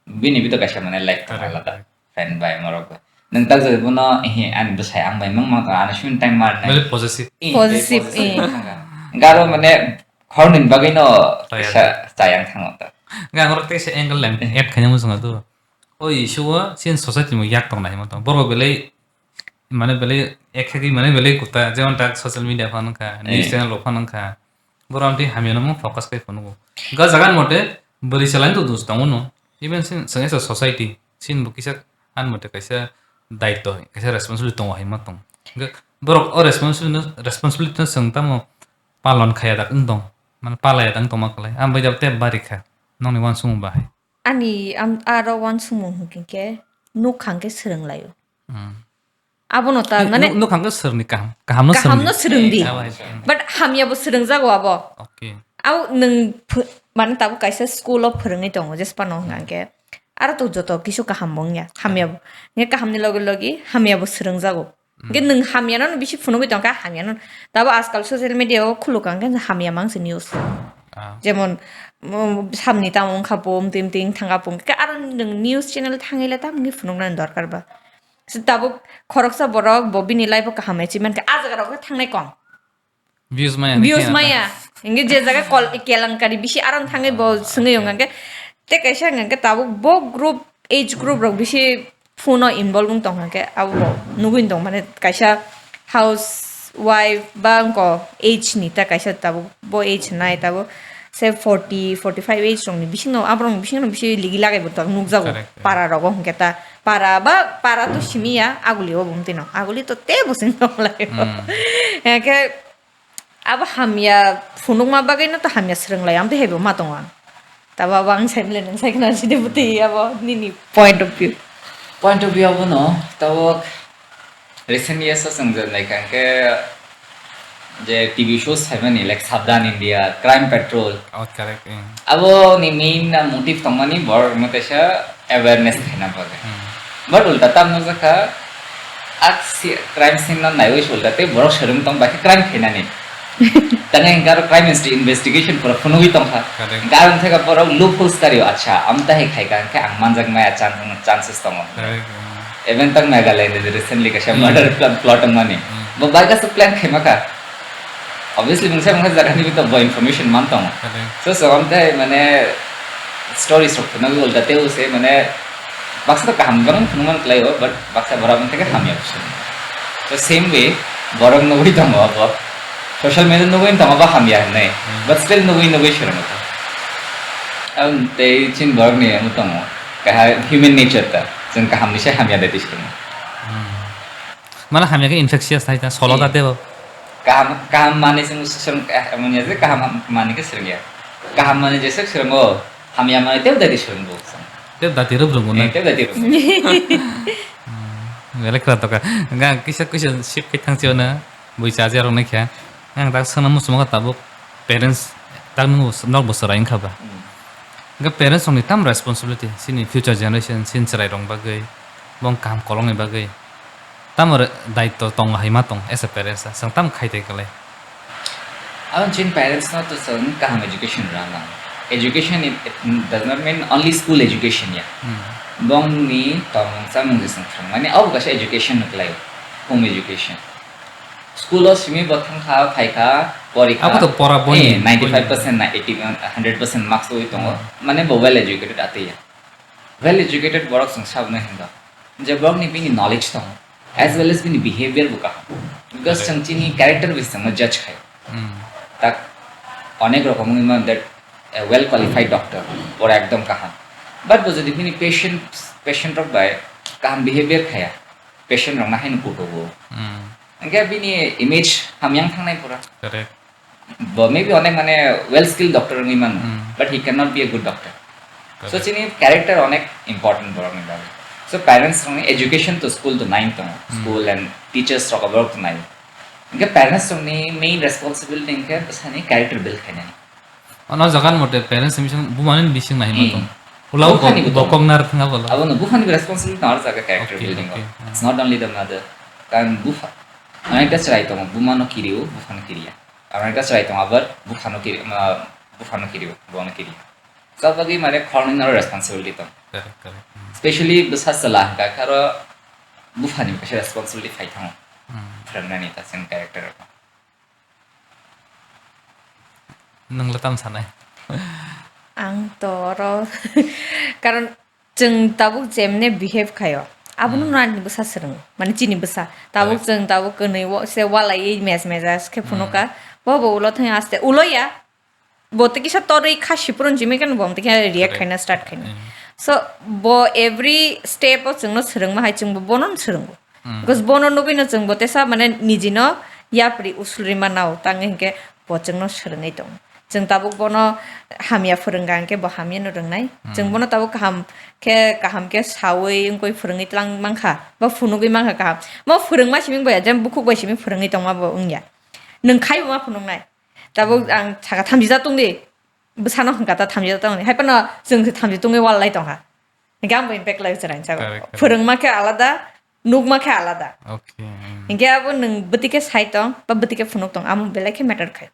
Bini bito kaisa mane life tong, correct, alada. Correct. Friend bai, morok bai. Nang tak jodi bono, ehe, ani bwsai ang bai mang mang ta, ani shun time mar nai. Very possessive. Eh, very possessive, possessive eh. Garo mane, Hornini bagwino Chaya sa-, chayang thango ta. Nga ang oro teisa angle lang add khaina muchungo to. O issue o chini society ni yak tong nai ma tong. Borok belai mane belai ek khagwi mane belai kuta, jemon tak social media phano wngkha, news Eh. channel rok phano wngkha. Borok amtwi hamya no focus khai phano. Ga jagan mote bwrwi chwla ni to dos tongo no. Even sin, sengesa society, sin bo kisa an mote kaisa daityo, kaisa responsibility tongo hai ma tong. Ga borok o responsibility no, responsibility no seng tamo palon khaya dak wng tong. Mane palaya dak wng tong ma kwlai. Ang bai jab tep bari kha. Nokni uansukmung bahai. Ani am-, aro uansukmung hwnkhe khe nuk khang khe swrwng laio. Hmm. Abono ta, eh, mane nuk-, nuk khang khe swrwngni kaham, kaham no kaham no swrwngdi. Swrwngdi. Eh, abo hai se. But hamya bo swrwngjago abo. Okay. Abo nwng ph-, mane tabuk kaisa school o phwrwngwi tongo, jespa no hwnkha Hmm. khe. Aro to joto kisu kaham bo wngya, hamya bo. Nge kaham ni logi logi hamya bo swrwngjago. Hwnkhe Hmm. nwng hamya no bisi phunugwi tongkha, hamya no. Tabo ajkal social media o khuluk ang khe hamya mang se news. Ah. Jemon, mm, samni tamo wngkha bo, mtwi mtwi wng thangkha bo, hwnkhe aro nwng news channel thangwi le tamni phunuknani dorkar ba. Se tabuk khoroksa borok bo bini life o kaham achievement kha, ah jaga rok khe thangnai kong. Views maya ni Views khe maya. Hwnkhe je jaga kol-, kelankari bisi aron thangwi bo Ah, swngwi okay. wng khe. Te kaisa hwnkhe tabuk bo group, age group rok bisi phone o involve wng tong khe abo bo nugwi tong mane kaisa housewife ba wngko age ni ta kaisa tabuk bo age nai tabuk se forty, forty five age rok ni bisingo aborok ni bisingo bisi ligi lagai bo tabuk nukjago Correct. Para rogo hwnkhe ta para ba para to simi ya aguli o bo wng tino aguli to tebo se wng tong lai Hmm. Hwnkhe Abo hamya phunukma bagwino to hamya swrwng lai, ang tei haibo ma tongo ang. Tabo abo ang sai mle nang sai khna sidi bwtwi abo nini point of view. Point of view abono, tabo recent years o chwng je naikha hwnkhe je T V shows phaimani like Sabdhan India, Crime Patrol. Oh, correct, eh. Abo ni main na motive tongmani borok no kaisa awareness khaina bagwi. Hmm. But ulta tam nukjakha, ak si-, crime scene no naiwi se ulta tei borok swrwng tong bai khe crime khainani. Tang hingke aro crime insti-, investigation pura phunugwi tongkha. Correct. Hingke aro wngkha borok loopholes kario, acha, amtahai khaika hingke ang manjak maya chan-, chances tongo. Correct, hmm. Even tang Meghalaya ni recently kaisa Hmm. murder plan plot wngmani. Hmm. Bo bai kaisa plan khaimakha. Obviously, mungsa mungsa jaga ni to bo information man tongo. Correct. So, so, amtahai, mane, stories rok phunugwi ulta tei se, mane, baksa to kaham bang phunukman khlaio, but baksa borok wng theke hamya se. So, same way, borok nugwi tongo abo. Social media nugwi tongo abo hamya hinwi, Hmm. but still nugwi nugwi swrwngo. Ang tei chin borok ni amo tongo. Kaha human nature ta, chwng kaham ni se hamya dai twi swrwngo. Hmm. Mane hamya khe infectious hai ta, solo ta Hmm. tebo. Kaham, kaham manwi chwng, chwng, eh, manya je kaham manwi khe swrwngya. Kaham manwi jesa swrwngo, hamya manwi tei dati swrwngo. Tei dati rwb rwngo na. Eh, tei dati rwb. Hmm, belai kwrwng tongkha. Hwnkhe ang kisa, kisa shift khe thang sio na, bui cha je rok nai kha. Ang tak sana muchung kha tabuk parents tak nung nok bo chwrai wngkha ba. Hmm. Hwnkhe parents rokni tam responsibility, chini future generation, chini chwrai rok bagwi, bong kaham kolokni bagwi. Tamo re daityo tongo hai ma tong as a parents, chwng tamo khai tei kwlai? Aboni chini parents no to chwng kaham education rwna nango. Education, it, it does not mean only school education ya. Hmm. Bongni tongmung chamung je chwng thwngmani abo kaisa education no kwlai, home education. School o simi bo thangkha, phaikha, porikha. Abo to pora boni, Eh, ninety five percent boni. Na eighty, hundred percent marks wi tongo. Hmm. Mane bo well educated atwi ya. Well educated borok chwng sabno hinba. Je borokni bini knowledge tongo, as well as bini behavior bo kaham. Because Correct. Chwng chini character bai chwngno judge khai. Hmm. Tak onek rokom wngwi mano that a well qualified doctor, oro ekdom kaham. But bo jodi bini patient, patient rok bai kaham behavior khaya, patient rokno haino kutugo. Hmm. Hwnkhe bini image hamyang thangnai pura. Correct. Bo maybe onek mane well skilled doctor wngwi mano, Hmm. but he cannot be a good doctor. So Correct. Chini character onek important borokni bagwi. So parents rokni education to school to nine tongo. Hmm. School and teachers rok borok to nine. Hwnkhe parents rokni main responsibility hwnkhe bwsani character build khainani. Ono jagan mote parents ni bising bumani bising nai Hmm. Mato. Ulau Buphani bo bo tongo. Kok nar thanga bolo. Abono buphani responsibility tongo jaga character Okay, building o. Okay. Hmm. It's not only the mother. Kan bupha, onekta chwrai tongo, bumano kirio, buphano kiriya. Aro ekta chwrai tongo, abar buphano kiri, ma, buphano kiri, buphano kiri. Sa bagwi mane khoroknwi no responsibility tong. Correct, correct. Hmm. Specially bwsa chwla hwnkha khe aro buphani kaisa responsibility phai thango. Hmm. Phwrwngnani ta chwng character rok. Nwng le tam sanai? Ang to oro, karon chwng tabuk jemne behave khaio, abono Nani bwsa swrwngo, mane chini bwsa. Tabuk chwng tabuk kwnwi se walaiwi mej meja khe phunuka. Bo bo ulo thang aste ulo ya. Bo tei kisa torwi kha sipron jimi kan bo tei kisa react khaina start khaina. So bo every step o chwngno swrwngma hai chwngbo bono swrwngo. Because bono nugwino chwngbo tesa mane nijino yapri usulri manao tang hinkhe bo chwngno swrwngwi tongo. Chwng tabuk bono hamya phwrwngkha hinkhe bo hamyano rwngnai. Chwng bono tabuk kaham khe kaham khe sawi wngwi phwrwngwi tlang mankha ba phunugwi mankha kaham. Mo phwrwngma simi boya jem bukhuk bai simi phwrwngwi tongma bo wngya. Nwng khaibo ma phunuknai. Tabuk ang saka thamjijak tongdi. Bwsano hwnkha ta thamjijak tongdi. Hai phano chwng se thamjijak tongwi wallai tongkha. Hinkhe ang bo impact lai chwrai sago. Correct, correct. Phwrwngma khe alada, nukma khe alada. Okay. Hinkhe abo nwng bwtwi khe sai tong ba bwtwi khe phunuk tong, amo belai khe matter khai.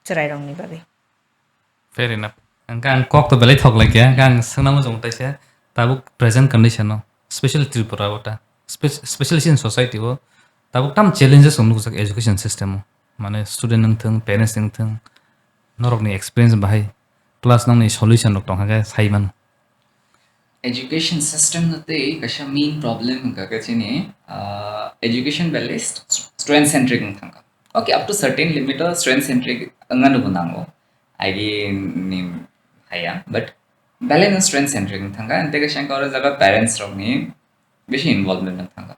Chwrairokni bagwi. Fair enough. Hwnkhe ang kok to belai thok lai khe, hwnkhe ang swngna muchungo taisa, tabuk present condition o, special Tripura o ta, spe-, special in society o, tabuk tam challenges rok nukjak education system o. Mane student wng thung, parents wng thung, norokni experience bahai, plus nokni solution rok tongkha khe sai mano. Education system no tei kaisa main problem hwnkha khe chini, ah, education belai st-, student centric wng thangkha. Okay, up to certain limit o student centric wngna nugo nango. Agi ni haya, but belai no student centric wng thangkha. Tei kaisa wngkha oro jaga parents rokni bisi involvement wng thangkha.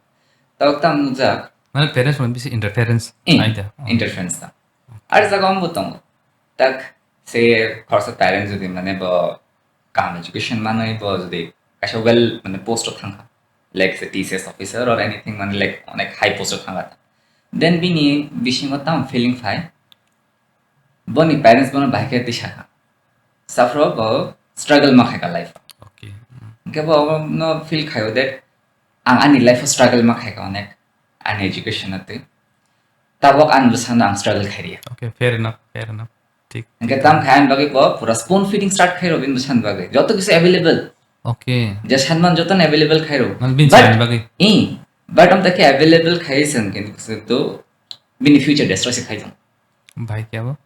Tabuk tam nukjak. Mane parents rokni bisi interference. Eh, ai da. Interference ta. Ar jaga ombo tongo. Tak se khoroksa parent jodi mane bo kaham education manwi bo jodi kaisa well mane post o thangkha, like say T C S officer or anything, mane like onek high post o thangkha ta. Then bini bisingo tamo feeling phai, boni parents bono bahai khe tisa kha. Saphro bo struggle ma khai ka life. Okay. Hwnkhe bo no feel khaio that ang ani life o struggle ma khai ka onek, ani education atwi. Tabok ani bwsano ang struggle khai riya. Okay, fair enough, fair enough. Thik. Hwnkhe tam khai ani bagwi bo pura spoon feeding start khai rw bini bwsani bagwi. Joto kisa available. Okay. Je sanman jotono available khai rw. Mane bini chani bagwi. Eh, but amta khe available khai se hwnkhe to bini future destroy se khai tong. Bhai kya bo?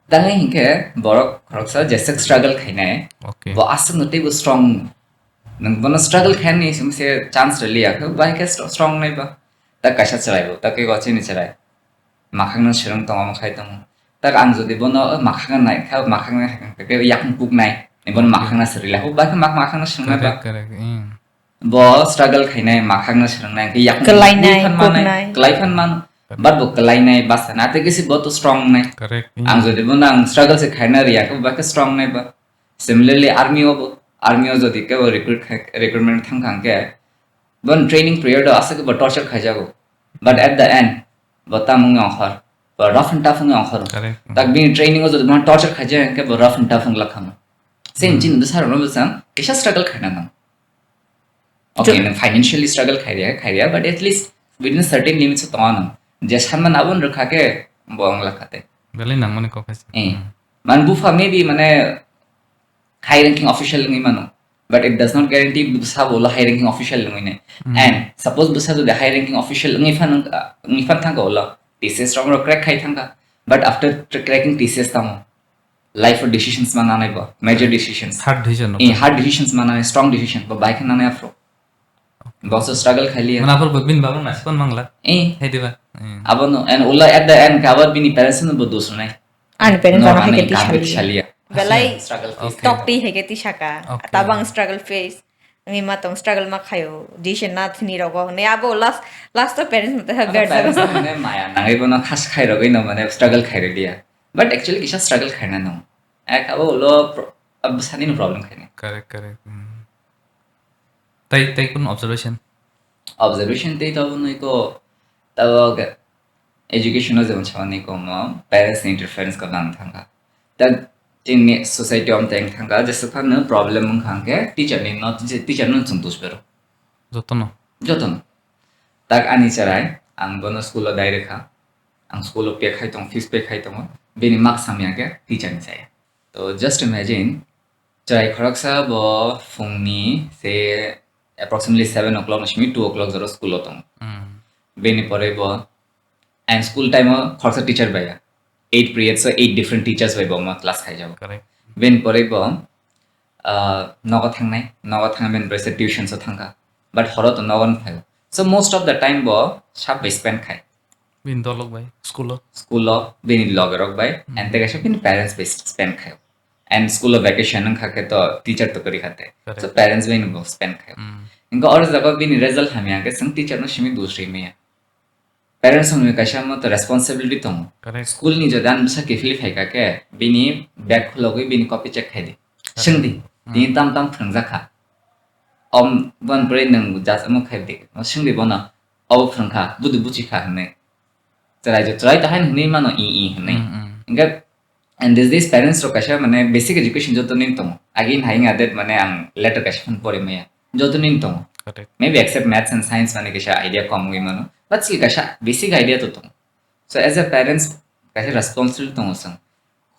Tangwi hinkhe borok khoroksa jeswk struggle khainai. Okay. Bo aswkno teibo strong. Nwng bono struggle khainani se chance rwliya khe, bai khe stro-, strong nai ba. Ta kaisa chwrai bo, ta khe go chini chwrai. Makhangno swrwng tongo, omo khai tongo. Ta ang jodi bono, o, makhangno nai kha, makhangno hai khe yakung kuk nai. Ni bono makhangno swrwliya, bai khe mak-, makhangno swrwng nai ba. Correct, correct, mm. Bo struggle khainai, makhangno swrwngnai, hwnkhe yakung kwlainai, kwlai phan manai, kuknai. Kwlai phan mano. But bo kwlainai, basa na, tei kisi bo to strong nai. Correct. Ang jodi bono ang struggle se khaina riya khe, bo khe strong nai ba. Similarly, army o bo, army o jodi kebo recruit khai, recruitment thang kha hwnkhe, bon training period o aswk bo torture khaijago. But at the end, bo tamo wngwi ongkhor, bo rough and tough wngwi ongkhor. Correct. Tak bini training o jodi bono torture khaijak hwnkhe, bo rough and tough wngla khamo. Same chini bwsa rokno bwsang kisa struggle khaina nang. Okay, nwng financially struggle khai riya, khai riya, but at least within certain limits o tongo nwng. Je sanmani aboni rwkha khe bo wng lakha tei. Belai nangmani kok hai se. Eh. Man bupha maybe mane high ranking official wngwi mano, but it does not guarantee bwsa bo ulo high ranking official wngwi nai. And suppose bwsa jodi high ranking official wngwi phan, wngwi phan thangkha ulo, T C S rok crack khai thangkha, but after cracking T C S tamo life o decisions ma nanai bo, major decisions. Hard decision rok. Eh, hard decisions ma nanai, strong decision bo bai khe nanai aphuru. Bo so struggle khai liya. Mana aphuru bo bini bagwi nasikon mangla. Eh. Hai diba? Eh. Abo no, and ulo at the end khe abo bini parents no bo dos rwnai. Ani parents no, ano hai khe ani twi kam saliya. Twi saliya. Belai struggle face. Okay. Tok twi hai khe twi saka. Okay. Tabang struggle face. Wngwi ma tong struggle ma khaio. Decision na thini rogo. Ne abo last, last o parents no twi ha. Abo gar parents jago. No mane maya nangwi bono khas khai rogwi no mane struggle khai rw liya. But actually kisa struggle khaina no. Ek abo ulo pro-, abo sani no problem khaina. Correct, correct. Hmm. Tai, tai kun observation? Observation tei tabuk nui ko, tabuk education o jemon samani ko mo, parents ni interference ko nang thangkha. Ta chini society om teng thangkha, jesa phano problem wngkha hwnkhe teacher ni no, teacher no chwng dos bero. Jotono? Jotono. Tak ani chwrai, ang bono school o dai rwkha. Ang school o pay khai tongo, fees pay khai tongo. Bini mak samya khe teacher ni chaya. To just imagine, chwrai khoroksa bo phungni se approximately seven o'clock ni simi two o'clock jora school o tongo. Hmm. Bini pore bo ang school time o khoroksa teacher baiya. eight periods o eight different teachers bai bo ma class khai jago. Correct. Ben pore bo, ah, nogo thangnai, nogo thangna ben pore se tuition so thangka. But horo to nogo no phaio. So most of the time bo sab bai spend khai. Bini dolok bai, school o. School o bini loge rok bai, Hmm. and tega sab bini parents bai spend khai. And school o vacation wngkha khe to teacher to kori khate. Correct. So parents bai no bo spend khai. Hmm. Inga oro jaga bini result hamya khe sung teacher no simi dos ri maya. Parents ni kaisa mo to responsibility tongo. Correct. School ni jodi ani bwsa kiphil phaikha khe, bini bag khulogwi bini copy check khai di. Correct. Swng di, Hmm. tini tam tam phwrwngjak kha. Om, bon pore nwng jat omo khai di. Mo swng di bono, obo phwrwngkha, budu buchi kha hwnwi. Chwrai jo, chwrai to haino hwnwi mano, i, i hwnwi. Hmm, hmm. Hwnkhe, and these days parents rok kaisa mane basic education joto nin tongo. Agin hai nga det mane ang letter kaisa phone pori maya. Joto nin tongo. Correct. Maybe except maths and science mane kaisa idea kom wngwi mano. But still kaisa basic idea to tongo. So as a parents kaisa responsible tongo chwng.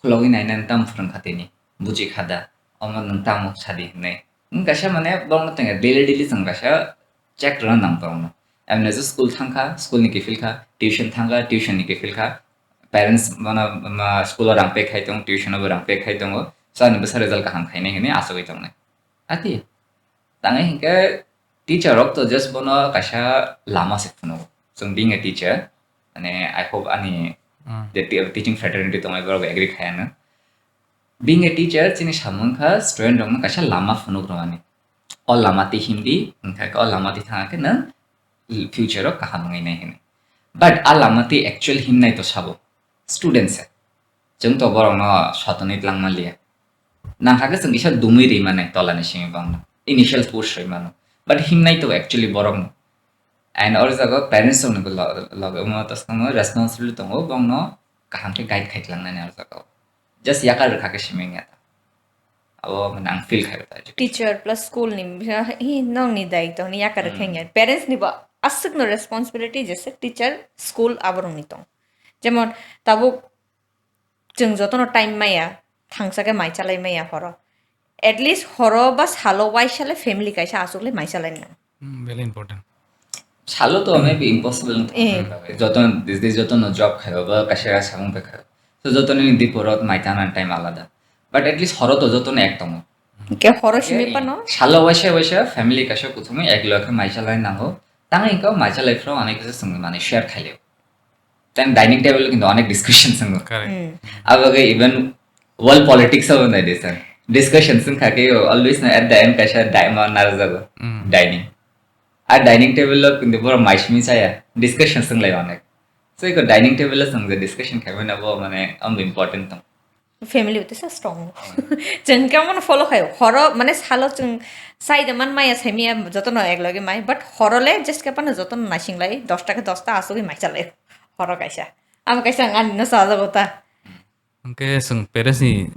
Khulogwi nainani tamo phwrwng kha tini. Buji kha da. Omo nwng tamo sadi hinwi. Nwng kaisa mane borokno tongya daily daily chwng kaisa check rwna nang borokno. Emne je school thangkha, school ni kiphil kha, tuition thangkha, tuition ni kiphil kha. Parents bono ma school o rang pay khai tongo, tuition o bo rang pay khai tongo. So ani bwsa result kaham khainai hinwi achugwi tongnai. Ati, tangwi hinkhe teacher rok to just bono kaisa lama se phunukgo. Chwng being a teacher, mane, I hope ani Hmm. the te-, teaching fraternity tongnai borok agree khai ano. Being a teacher, chini samung kha student rokno kaisa lama phunuk rwmani. O lama twi himdi, hinkha khe o lama twi thangkhe nwng future o kaham wngwi nai hinwi. But a lama twi actual himnai to sabo student se. Chwng to borokno sotoni twlang manliya. Nangkha khe chwng kisa dumui ri mane tolani simi bangno. Initial push ri mano. But himnai to actually borokno. And oro jaga parents rokni bo lo-, loge omo to samo responsibility tongo, bongno kaham khe guide khai tlangnani oro jaga. Just yakar rwkha khe simi wngya ta. Abo mane ang feel khai ta education. Teacher plus school ni, hi, nokni daityo hwnwi yakar rwkha Hmm. wngya. Parents ni bo aswkno responsibility jesa teacher, school aborokni tong. Jemon tabuk chwng jotono time maya, thangsa khe mai chalai maya horo. At least horo ba salo waisa le family kaisa aswk le mai chalai nang. Hmm, very important. Salo to maybe impossible wng thangkha. Eh. Joto, these days jotono job khaio ba kaisa samung bai khaio. So jotoni diporo mai tangna time alada. But at least horo to jotono ek tongo. Ke horo simi pano? Salo waisa waisa family kaisa kuthumwi ek lokhe mai chalai nango. Tangwi kok mai chalai phro ani kaisa songwi mani share khailio. Then dining table kintu onek discussion swngo. Correct. Hmm. Abo khe even world politics abo nai de sir. Discussion swngkha khe always no at the end kaisa di-, ma narjago. Hmm. Dining. A dining table lo kintu boro mai simi chaya. Discussion swnglaio onek. So iko dining table lo swngja discussion khaimani abo mane ambo important tong. Family bo teisa strong. Chwng khe omono follow khaio. Horo, mane, salo chwng sai de man maya, sai maya, jotono ek loge mai. But horo le just khe phano jotono naising lai, dosta khe dosta asugwi mai chalai. Horo kaisa. Amo kaisa ang ani no sajago ta. Hwnkhe chwng parents ni,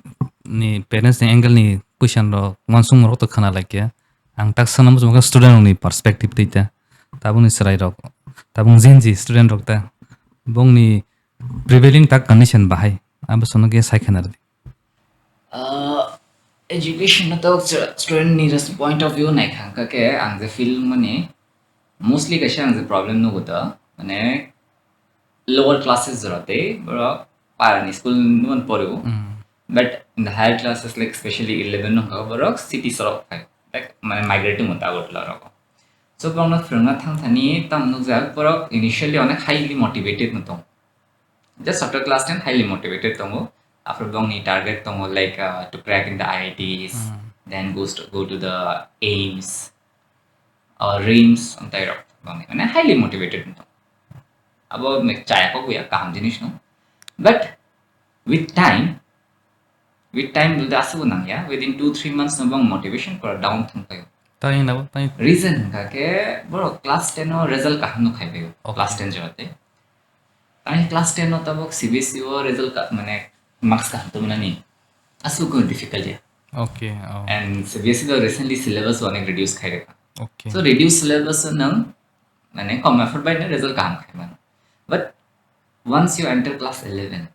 ni parents ni angle ni question rok, uansukmung rok to khna lai khe. Ang tak sana muchung khe student rok ni perspective twi ta. Tabuk ni chwrai rok, tabuk Gen Z student rok ta. Bongni prevailing tak condition bahai, abo sono khe sai khna rwdi. Ah, education no to ch-, student ni res-, point of view nai kha, hwnkha khe ang je feel mani mostly kaisa ang je problem nugo to, mane lower classes jora tei borok para ni school no poro. Hmm. But in the higher classes, like specially eleven no hwnkha borok city sorok phai, like mane migrating mo ta Agartala rok. So borok no phwrwngna thang thani tam nukjak borok initially onek highly motivated no tong. Just after class ten, highly motivated tongo. After bongni target tongo, like, uh, to crack in the I I Ts, Hmm. then goes to, go to the AIIMS or RIMS, amtai rok bongni, mane highly motivated tongo. Abo me chaya kok ya kaham jinis no. But with time, with time, bwlde aswk nang ya, within two, three months no bong motivation pura down thang payo. Tani nabo, tani. Reason hwnkha khe borok class ten o result kaham no khai payo. Okay. Class ten jora tei. Tani class ten o tabuk C B S E o result ka, mane marks kaham tongmani aswk difficult ya. Okay, oh. And C B S E o recently syllabus onek reduce khai rwkha. Okay. So reduce syllabus o nwng mane kom effort bai no result kaham khai mano. But once you enter class eleven,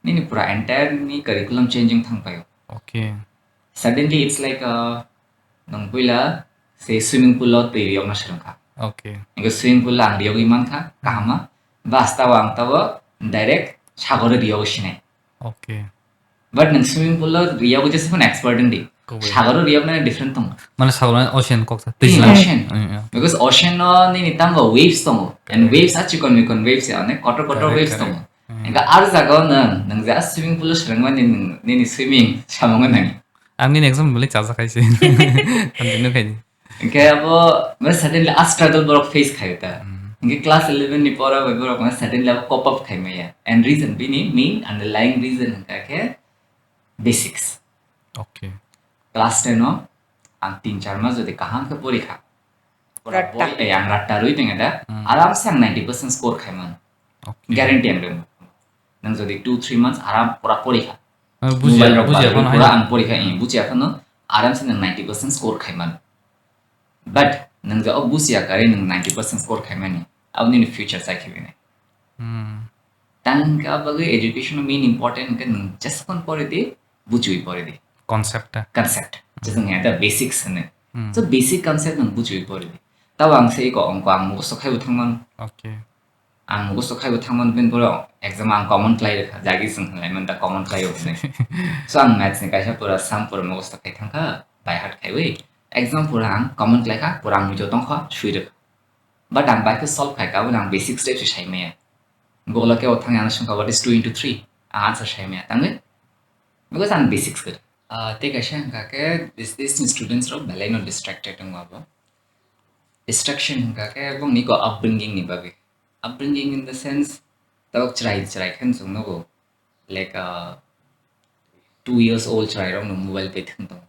nini pura entire ni curriculum changing thang payo. Okay. Suddenly it's like, uh, nwng puila se swimming pool o twi riyokna swrwngkha. Okay. Ego swimming pool o ang riyogwi mankha, kahama. Bas tabo ang tabo direct sagoro riyogo sinai. Okay. But nwng swimming pool o riyogo jesa phano expert wngdi. Kubui. Sagoro riyoknani different tongo. Mane sagoro ocean kok sa. Twi twijlang. Ocean. Mm, yeah. Because ocean o nini tamo waves tongo. And correct. Waves a chikon mikon waves ya, onek kotor kotor correct, waves correct. Tongo. Mm. Engka ar jaga o nwng, nwng je a swimming pool o swrwngmani nwng nini swimming samungo nang. Ang nini example le chajak hai se. Continue khai di. Engke abo, ma, suddenly a struggle borok face khayo ta. Mm. Engke class eleven ni pora bai borok ma suddenly abo cope up khai maya. And reason, bini main underlying reason hwnkha khe basics. Okay. Class ten o ang tin char mas jodi kaham khe pori kha. Pura ratta. Boi, eh, ang ratta rwi tengeda, mm, aram se ang ninety percent score khai man. Okay. Guarantee ang rwng. Nang jodi two three months aram pura pori kha. Ah, bujiya, mobile rok bujiya barwi phano pura hai. Ang pori kha, eh, bujiya phano aram se nang ninety percent score khai man. But nwng je o bujiya kare nwng ninety percent score khaimani, abo nini future chai khe bini. Hmm. Tang khe abo bagwi education main important hwnkhe nwng jesakon pore di, buchiwi pore di. Concept ta. Concept. Hmm. Jeswng ya ta basics hwno. Hmm. So basic concept nwng buchiwi pore di. Tabo ang se iko ongko ang mukhostok khaibo thangmano. Okay. Ang mukhostok khaibo thangmano, bini pore exam ang common khlai rwkha, jagi chwng hwnlai man da common khlai rwkha. So ang maths ni kaisa pura sum pura mukhostok khai thangkha, by heart khaiwi. Exam pura ang common khlaikha, pura ang muijo tongkha, sui rwkha. But ang bai khe solve khaikha, aboni ang basic steps sai maya. Google o kebo thangya ano swngkha, "What is two into three?" Ang answer sai maya, tangwi. Because ang basics kwrwi. Ah, tei kaisa hwnkha khe this, this students rok belai no distracted wngma bo. Distraction hwnkha khe bongni ko upbringing ni bagwi. Upbringing in the sense, tabuk chwrai, chwrai khe chwng nogo, like, uh, two years old chwrai rok no mobile bai thwng tongo.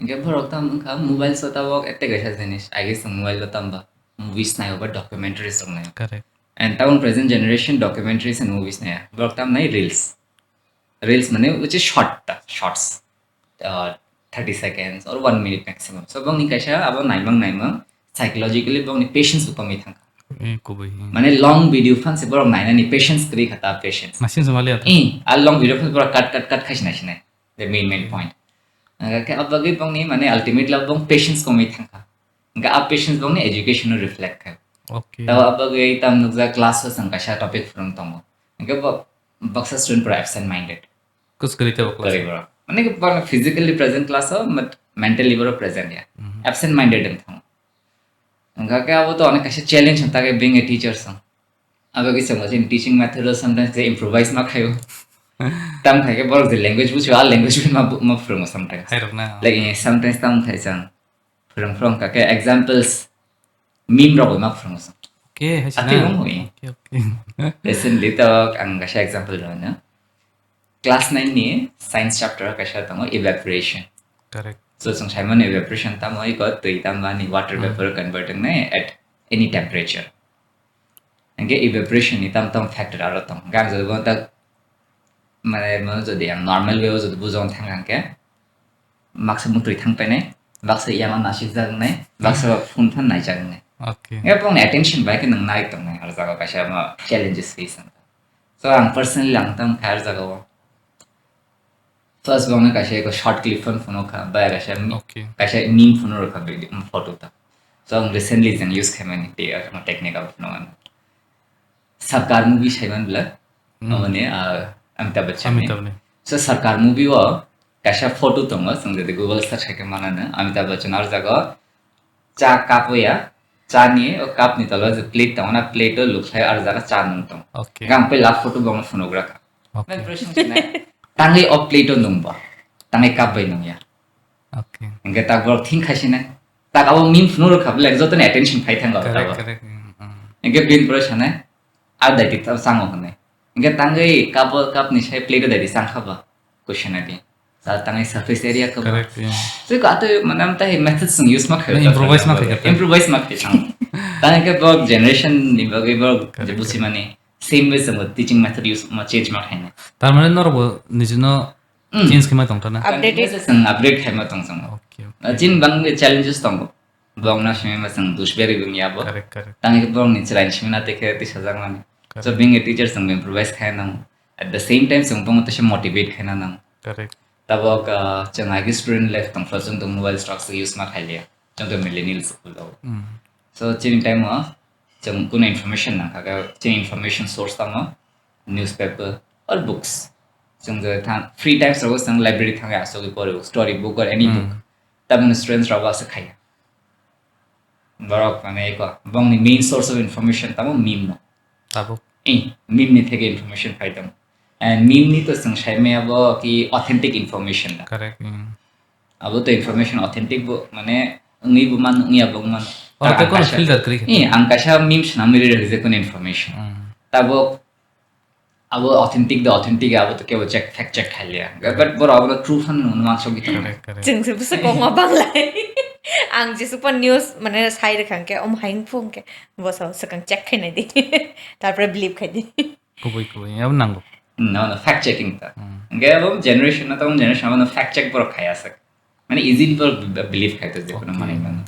Hwnkhe borok tam wngkha mobile so tabuk ete kaisa jinis, I guess mobile o tamba movies naio ba documentaries rok naio. Correct. And tabuk present generation documentaries and movies naiya. Borok tam nai reels. Reels mane which is short ta, shorts. Uh, thirty seconds or one minute maximum. So bongni kaisa abo naimang naimang psychologically bongni patience bo komwi thangkha. Eh, kubui, hmm. Mane long video phan se borok nainani patience kwrwi kha ta patience. Naising se maliya ta. Eh, a long video phan borok cut, cut, cut khai sinai sinai. The main, main point. Hwnkhe abagwi bongni mane ultimately bong patience komwi thangkha. Hwnkhe a patience bongni education no reflect khai. Okay. Tabo abagwi tam nukjak class o chwng kaisa topic phwrwng tongo. Hwnkhe bo baksa student pura absent minded. Kus kwrwi tei bo class. Kwrwi borok. Mane ki borok physically present class o, but mentally borok present ya. Mhm. Absent minded wng thango. Hwnkha khe abo to onek kaisa challenge wng ta khe being a teacher song. Abo kisa mo chini teaching method o sometimes khe improvise ma khaio. Tam khai khe borok je language bujo, a language ma, ma phwrwngo sometimes. Hai rok na. Like, eh, sometimes tam khai chang. Phwrwng phwrwng kha khe examples meme rok bai ma phwrwngo chang. Okay, hai Atwi sana. Wng hui. Okay, okay. Recently to ang kaisa example rwno. Class nine ni science chapter o kaisa tongo evaporation. Correct. So, chwng saimano evaporation tamo iko twi tamo ani water Hmm. vapor convert wngnai at any temperature. Hwnkhe evaporation ni tam tam factor aro tong. Hwnkhe ang jodi bono tak, mane, bono jodi ang normal way o jodi bujong thang hwnkhe, maksa mwtwi thang painai, baksa yama nasik jak wngnai, baksa phone phan naijak wngnai. Okay. Hwnkhe bongni attention bai khe nwng nai tongnai, aro jaga kaisa ma challenges face wngkha. So, ang personally ang tam khai aro jaga o. First bongni kaisa eko short clip phone phone kha, bai kaisa mi-, Okay. kaisa meme phone rwkha video, um, photo ta. So, ang recently jang use khaimani, tei ang technical phone ano. Sarkar movie saiman bla, Hmm. Amoni, ah, Amitabh Bachchan ni. Amitabh ni. So, Sarkar movie o kaisa photo tongo, chwng jodi Google search khai khe manano, Amitabh Bachchan ar jaga o cha cup o ya, cha ni o cup ni tola je plate tongo na, plate o lukhlai ar jaga cha nung tongo. Okay. Hwnkhe ang pai last photo bongno phunuk rakha. Okay. Nang impression sinai, tangwi o plate o nung bo, tangwi cup bai nung ya. Okay. Hwnkhe tak borok thing khai sinai, tak abo meme phunuk rwkha bele, jotoni attention phai thango. Correct, tabo. Correct. Mm, mm. Hwnkhe bini pore sanai, ar dai tik tabo chango hwnwi. Hwnkhe tangwi cup o, cup ni sai plate o dai di chang kha ba? Question adi. Sa tangwi surface area kha ba? Correct, yeah. Tei ko atwi mane amtai method song use ma khayo. Na improvise ma khayo. Improvise ma khayo. Tang ke bo generation ni bagwi bo je Correct, busi correct. Mani same way song teaching method use ma change ma khaina. Tar mane norok bo nijino Mm. Change khe ma tong thana. Updated. Song update khai ma tong song. Okay, okay. Chin bang challenges tongo. Bong na simi ma song dus beri bung ya bo. Correct, correct. Tang ke bong ni chwrai simi na te khe tisa jang mani. Correct. So being a teacher song improvise khai nang. At the same time, chwng bongno teisa motivate khaina nang. Correct. Tabok, ah, chwng agi student life tong phuru chwng to mobile stocks use ma khailiya. Chwng to millennials rok. Mm. So, chini time o chwng kunu information nang kha, chini information source tamo newspaper or books. Chwng je thang, free times rogo chwng library thangwi aswk pori, story book or any book. Hmm. Tabukni students rogo aswk khaiya. Borok mane eko, bongni main source of information tamo meme no. Tabuk. Eh, meme ni theke information phai tong. And meme ni to chwng sai maya bo ki authentic information da. Correct, mm. Abo to information authentic bo, mane wngwi bo man, wngya bo man. Oro tei kono filter kwrwi khe. Eh, ang kaisa meme swnamwi rwjak je kono information. Mm. Tabuk abo authentic da authentic, abo to kebo check, fact check khailiya. But boro abo true phan nung mansok gita. Correct, correct. Chwng se bwswk kok ma banglai. Ang jesukpha news mane sai rwkha hwnkhe, omo hai wngkha hwnkhe, bo sao swkang check khainai di. Tarpore believe khai di. Kubui, kubui, abo nango. No, no, fact checking ta. Hmm. Hwnkhe abo generation na tamo generation abo no fact check borok khai aswk. Mane easily borok be-, believe khai to je kono manwi mano.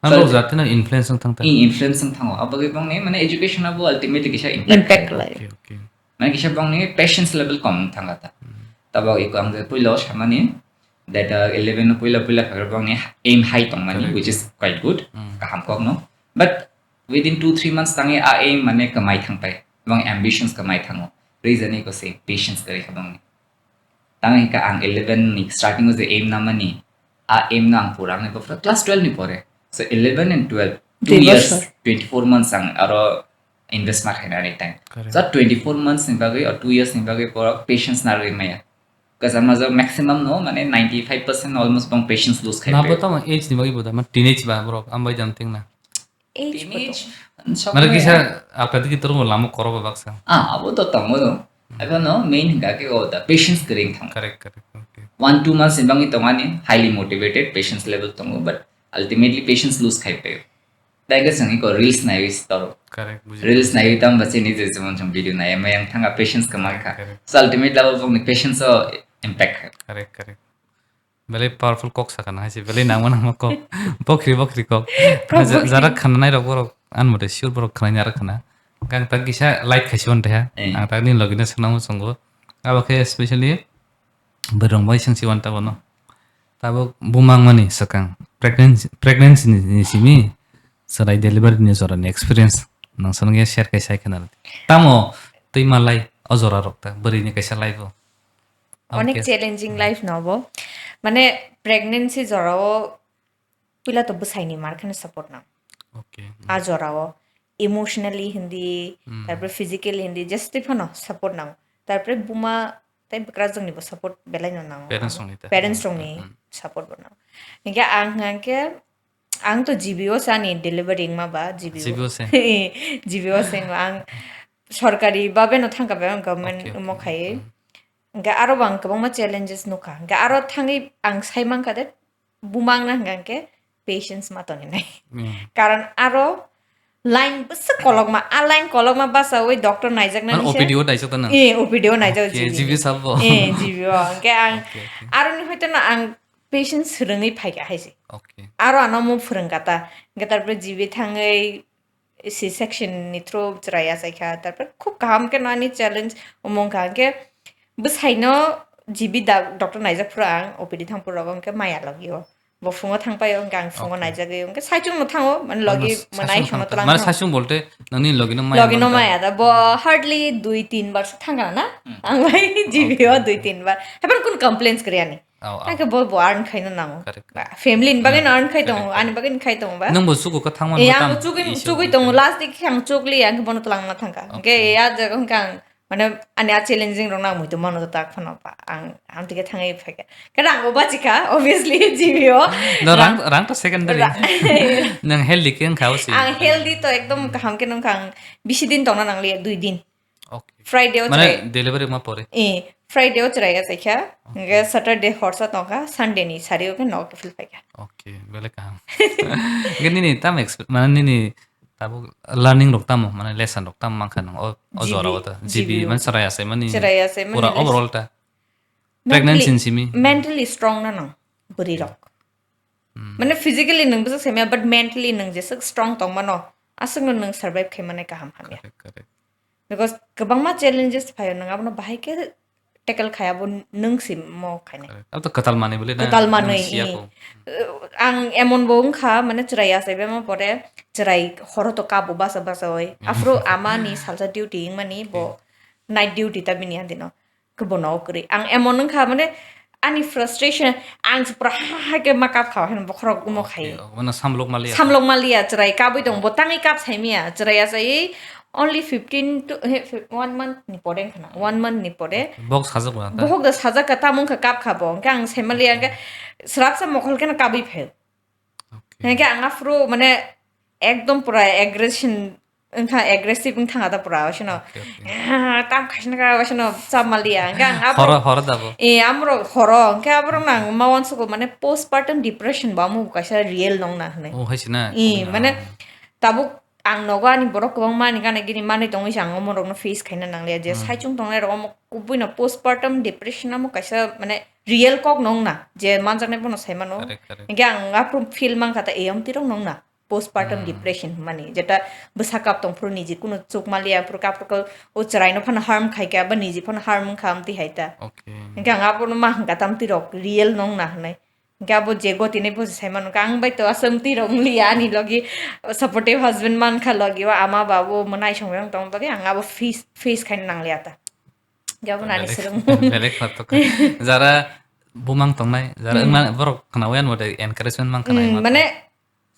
Ang so, borok jati no influence wng thang ta. I influence wng thango. Abo ke bang ni mane education abo ultimately kisa impact khai. Impact lai. Okay, okay. Mane kisa bang ni patience level kom wng thang ta. Hmm. Tabo iko ang je puilo samani that, uh, eleven no puila puila khagra bang ni aim high tong mani, correct, which is quite good. Hmm. Kaham kok no. But within two three months tangi a aim mane kamai thang pai. Bang ambitions kamai thango. Reason iko se patience kari kha bang ni. Tang hika ang eleven ni starting o je aim namani, a aim no ang pura ni bofra class twelve ni pore. So eleven and twelve, two years, twenty-four months ang aro invest ma khaina ani time. Correct. So twenty-four months ni bagwi or two years ni bagwi borok patience narwi maya. Because ama jo maximum no mane ninety-five percent almost bang patience lose khai. Na bo tamo age ni bagwi bo da, ma teenage ba borok ambai jam ting na. Age bo tong. Teenage, mane kisa apkha digi turung lama koro ba baksa. Ah, abo to tongo do. Hmm. Abo no main hingka ke o da patience kering thang. Correct, correct. Okay. One, two months ni bangwi tongani highly motivated, patience level tongo, but ultimately patience lose khai payo. Taiga sangwi ko reels naiwi toro. Correct, buji. Reels naiwi tam ba chini je jemon jong video nai, mayang thanga patience kamal kha. Correct, correct. So ultimately abo bangni patience o impact khai. Correct, correct. Belai powerful kok sakha na hai se, belai nangma nangma kok. Bokhri bokhri kok. Kok bokhri. Jara khananai rok borok, ang mate sure borok khanai nai rok khana. Ang tak kisa light khaisi wan teha. Eh. Ang tak ni logi no sanang songo. Abo khe specially borok bai sangsi wan ta bono. Tabuk bumang mani swkang. Pregnancy, pregnancy ni, ni simi chwrai delivery ni jora ni experience. Nang sanang ya share khai sai khana. Tamo twi malai o jora rok ta bwrwi ni kaisa life o. Onek challenging life no bo. Mane pregnancy jorao puila to bwsai ni mar kheno support nang. Okay. A jorao emotionally hindi, hmm, tarpore physically hindi, just phano support nang. Tarpore buma tei bwkrajwk ni bo support belai no nango. Parents rok ni ta. Parents rok ni, hmm, support bo nang. Hingke ang hingke ang to G B O se ani delivery wngma ba, G B O. G B O se. G B O se wngma ang sorkari babe no thangka be ang government, okay, okay, omo khai. Hmm. Hingke aro bo ang kwbangma challenges nukha. Hingke aro thangwi ang sai mankha de bumang na hingka hingke patience ma toni nai. Hmm. Karon aro line bwswk kolokma, a line kolokma basawi doctor naijak nani se. O P D o naijak ta nang? Eh, O P D o naijak, okay, G B O. G B O sabo. Eh, G B O. Hingke ang, okay, okay, aro ni hoito no ang patience swrwngwi phaikha hai se. Okay. Aro ano omo phwrwngkha ta. Hingke tarpore G B thangwi C section ni through chwrai achaikha. Tarpore khub kaham khe no ani challenge omo wngkha. Hingke bwsai no G B da-, doctor naijak phuru ang O P D thang phuru rogo hingke maya logi o. Bo phungo thang paio hingke ang phungo, okay, naijagwi. Hingke saichung no thango, mane logi mane mwnai saichung sono tlang. Mane saichung bolte nangni logi no maya. Logi no maya da. Bo hardly dui tin bar se thangkha na? Hmm. Ang bai G B o, okay, dui tin bar. Haban kun complaints kwrwi ani. Oh, oh. Hake bo, bo earn khaina nango. Correct, correct. Ba, family ni bagwi no earn khai tongo, correct, ani bagwi no khai tongo ba. Nang bo chugo ka thangma. Eh, ang bo chugwi, chugwi tongo, last week ang chukli, ang bono twlang ma thangka. Okay. Hingke ya jaga hingke ang, mane, ani a challenging rok nang muitu mano tak phano ba. Ang, ang tike thangwi phaikha. Kada ang bo bachikha, obviously, G B o. No, rang, rang to secondary. Ra- Nang healthy ke wngkha o si. Ang healthy to ekdom kaham ke nungkha, ang bisi din tongna nangliya, dui din. Okay. Friday o chwrai. Mane delivery ma pore? Eh, Friday o chwrai ya chaikha. Okay. Hingke Saturday horsa tongkha, Sunday ni sari o khe nogo kiphil phaikha. Okay, belai kaham. Hingke nini tam exp-, mane nini tabuk learning rok tamo, mane lesson rok tamo mankha nang o, o G B, jora o ta? G B, G B o. Mane chwrai ya sai mani. Chwrai ya sai mani pura les-, overall ta. Mentally, pregnancy ni simi. Mentally strong na nang bwrwi rok. Hmm. Mane physically nang bwswk sai maya, but mentally nang jeswk strong tong mano, aswk no nang survive khai mane kaham hamya. Correct, correct. Because kwbangma challenges phaio, nwng abono bahai khe tackle khai, abo nwng se mo khainai. Correct. Abo to kwtal manwi bwle na, kwtal manwi, nwng siya i. Ko. Uh, ang emon bo wngkha, mane chwrai achai bema pore, chwrai horo to kabo basa basa oi. Hmm. Aphuru ama ni salsa duty wngmani bo, okay, night duty ta bini adino. Kebo no kwrwi. Ang emon wngkha, mane, ani frustration, ang se pura ha ha ke ma kap kha, heno bokhorok umo khai. Okay, oh, mane samlok maliya. Samlok maliya, chwrai kabui tong, bo tangwi kap saimiya, chwrai achai only fifteen to, he, fif-, one month ni pore wngkha na, one month ni pore. Bok sajak ba ta? Bohok da sajak ka, tamo wngkha kap kha bo, hwnkhe ang saimaliya, hwnkhe srapsa mokol khe no kabui phaio. Okay. Hwnkhe ang aphuru, mane, ekdom pura aggression wngkha, aggressive wngkha da pura, oisino. Okay, okay. Ah, tam khaisina ka, oisino chap maliya. Hwnkhe ang aphuru Horo, horo da bo? Eh, amro horo. Hwnkhe aphuru nang ma wansugo, mane, postpartum depression bo amo kaisa real nong na hwnwi. Oh, hai sina. Eh, Oh, mane, tabuk ang nogo ani borok kwbangma ani gana gini manwi tongwi se ang omorokno face khaina nangliya. Je Hmm. saichung tongnai rok omo kubui no postpartum depression amo kaisa, mane, real kok nong na. Je manjaknai bono sai mano. Correct, correct. Hwnkhe ang aphuru feel mankha ta, eh, amtwi rok nong na. Postpartum Hmm. depression hwnmani, jeta bwsa kap tong phuru niji kunu chuk maliya, phuru kap phuru o chwrai no phano harm khai kha, ba niji phano harm wngkha, amtwi hai ta. Okay. Hwnkhe ang abono ma hwnkha, tamtwi rok real nong na hwnwi. Hwnkhe abo je goti nai bo se sai mano, ang bai to aswk amtwi rok wng liya, ani logi supportive husband man kha, logi o ama babu mwnai song yang tong logi, ang abo face, face khai nang liya ta. Hwnkhe abo nani Belek, swrwng. belek kha to kha. Jara bumang tongnai, jara Hmm. wngmani borok khna uyan mode encouragement man khna Hmm, ima mane, to.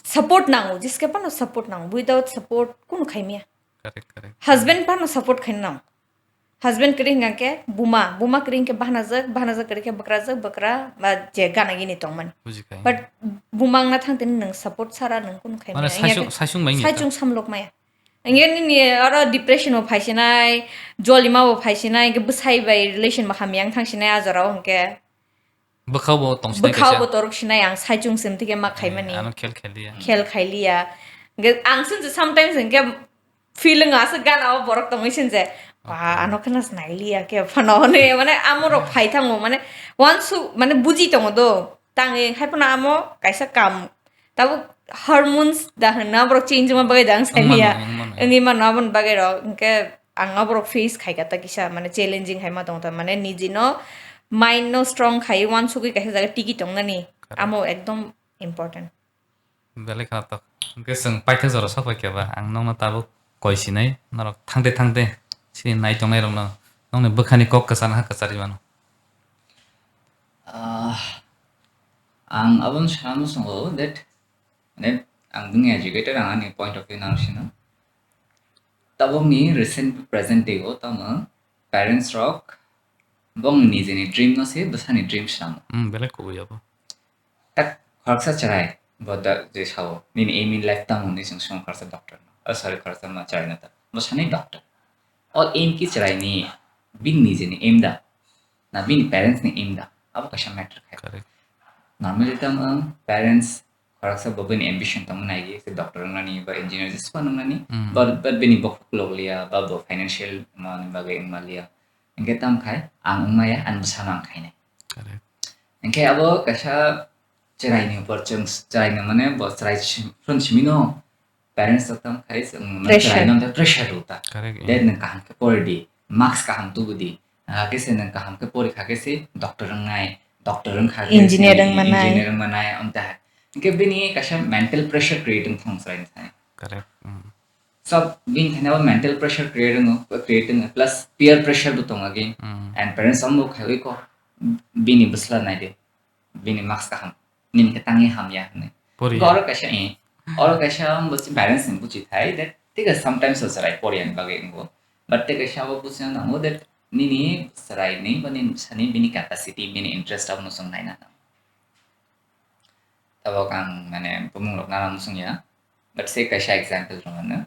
Support nango, jiske phano support nango. Without support kunu khaimya. Correct, correct. Husband phano support khaina nango. Husband kwrwi hwnkha khe buma, buma kwrwi hwnkhe bahanajak, bahanajak kwrwi khe bwkrajak, bwkra ba je gana gini tongmani. Bujikhai. But buma wngna thang tini nwng support sara nwng kunu khaimya. Mane Hwnkhe saisung, saisung bai wngya saichung samlok maya. Hwnkhe nini oro depression bo phaisinai, jolima bo phaisinai, hwnkhe bwsai bai relation bo hamya wng thangsinai a jorao hwnkhe. Bwkhao bo tong sinai Bwkhao kaisa. bo torok sinai ang saichung sim thike ma Eh, khaimani. ano khel khel liya. Khel khai liya. Ge-, ang sin je sometimes hwnkhe feeling aswk gana o borok tongwi sin je, "Ba, Okay. ano kheno sinai liya khe phano," hwnwi mane amorok phai thango, mane once who, mane buji tongo do. Tangwi hai phano amo kaisa kam. Tabuk hormones da hwnna borok change wngma bagwi da ang sai Wngmano, liya. wngmano. Wngwi mano aboni bagwi rok. Hwnkhe ang aborok face khai kha ta kisa, mane challenging hai ma tongo ta, mane niji no mind no strong khai, uansugwi kaisa jaga tigi tongnani, Correct. amo ekdom important. Belai khna tok. Hwnkhe chwng paithak jora sok pai khe ba, ang nokno tabuk koi sinai, norok thangte thangte chini nai tongnai rokno nokni bwkhani kok kwchar ha kwcharwi mano. Ah, ang abono sana muchungo that, mane, ang bini educator, ang ani point of view nang sino. Tabukni recent present day o tamo parents rok bongni nijini dream no se bwsani dream samo. Hmm, belai kubui abo. Tak khoroksa chwrai bo da je sao, "Nini aim in life tamo?" hinwi chwng swngo khoroksa doctor no. Oh, sorry, khoroksa ma chwrai no ta. Bo sanai doctor. O aim ki chwrai ni bini nijini aim da? Na bini parents ni aim da? Abo kaisa matter khai. Correct. Normally tamo parents khoroksa bo bini ambition tamo nai se doctor wngnani ba engineer jespa wngnani Hmm. ba, ba bini bokhok log liya ba bo financial mani bagwi wngma liya. Hwnkhe tamo khai ang wngmaya, ani bwsano ang khainai. Correct. Hwnkhe abo kaisa chwraini upor chwng, chwraino mane bo chwrai si-, phone simino parents rok tamo khai chwng mane Pressure. chwraino pressure rw ta. Correct, Dad yeah. nwng kaham khe pori di, marks kaham tubu di. Hakhe se nwng kaham khe pori kha khe se doctor wngnai, doctor wng kha khe Engineer se wng manai. engineer wng manai, amte hai. Hwnkhe bini kaisa mental pressure create wng thang chwraini thani. Correct. Mm. So, bini thani abo mental pressure create wng, create wng, plus peer pressure bo tong again. Mm. And parents ambo khaiwi ko bini bwsla nai de. Bini marks kaham, nini khe tangwi hamya hwnwi. Poriya. Oro kaisa, eh, oro kaisa ang buchi balance ni buchi thai, that thik ase, sometimes o chwrai poriya ni bagwi wngo. But tei kaisa abo buchina nango that nini chwrai ni ba nini bwsani bini capacity, bini interest abono chwng naina nango. Tabok ang, mane, bumung rok nana muchung ya. But se kaisa example rwmano.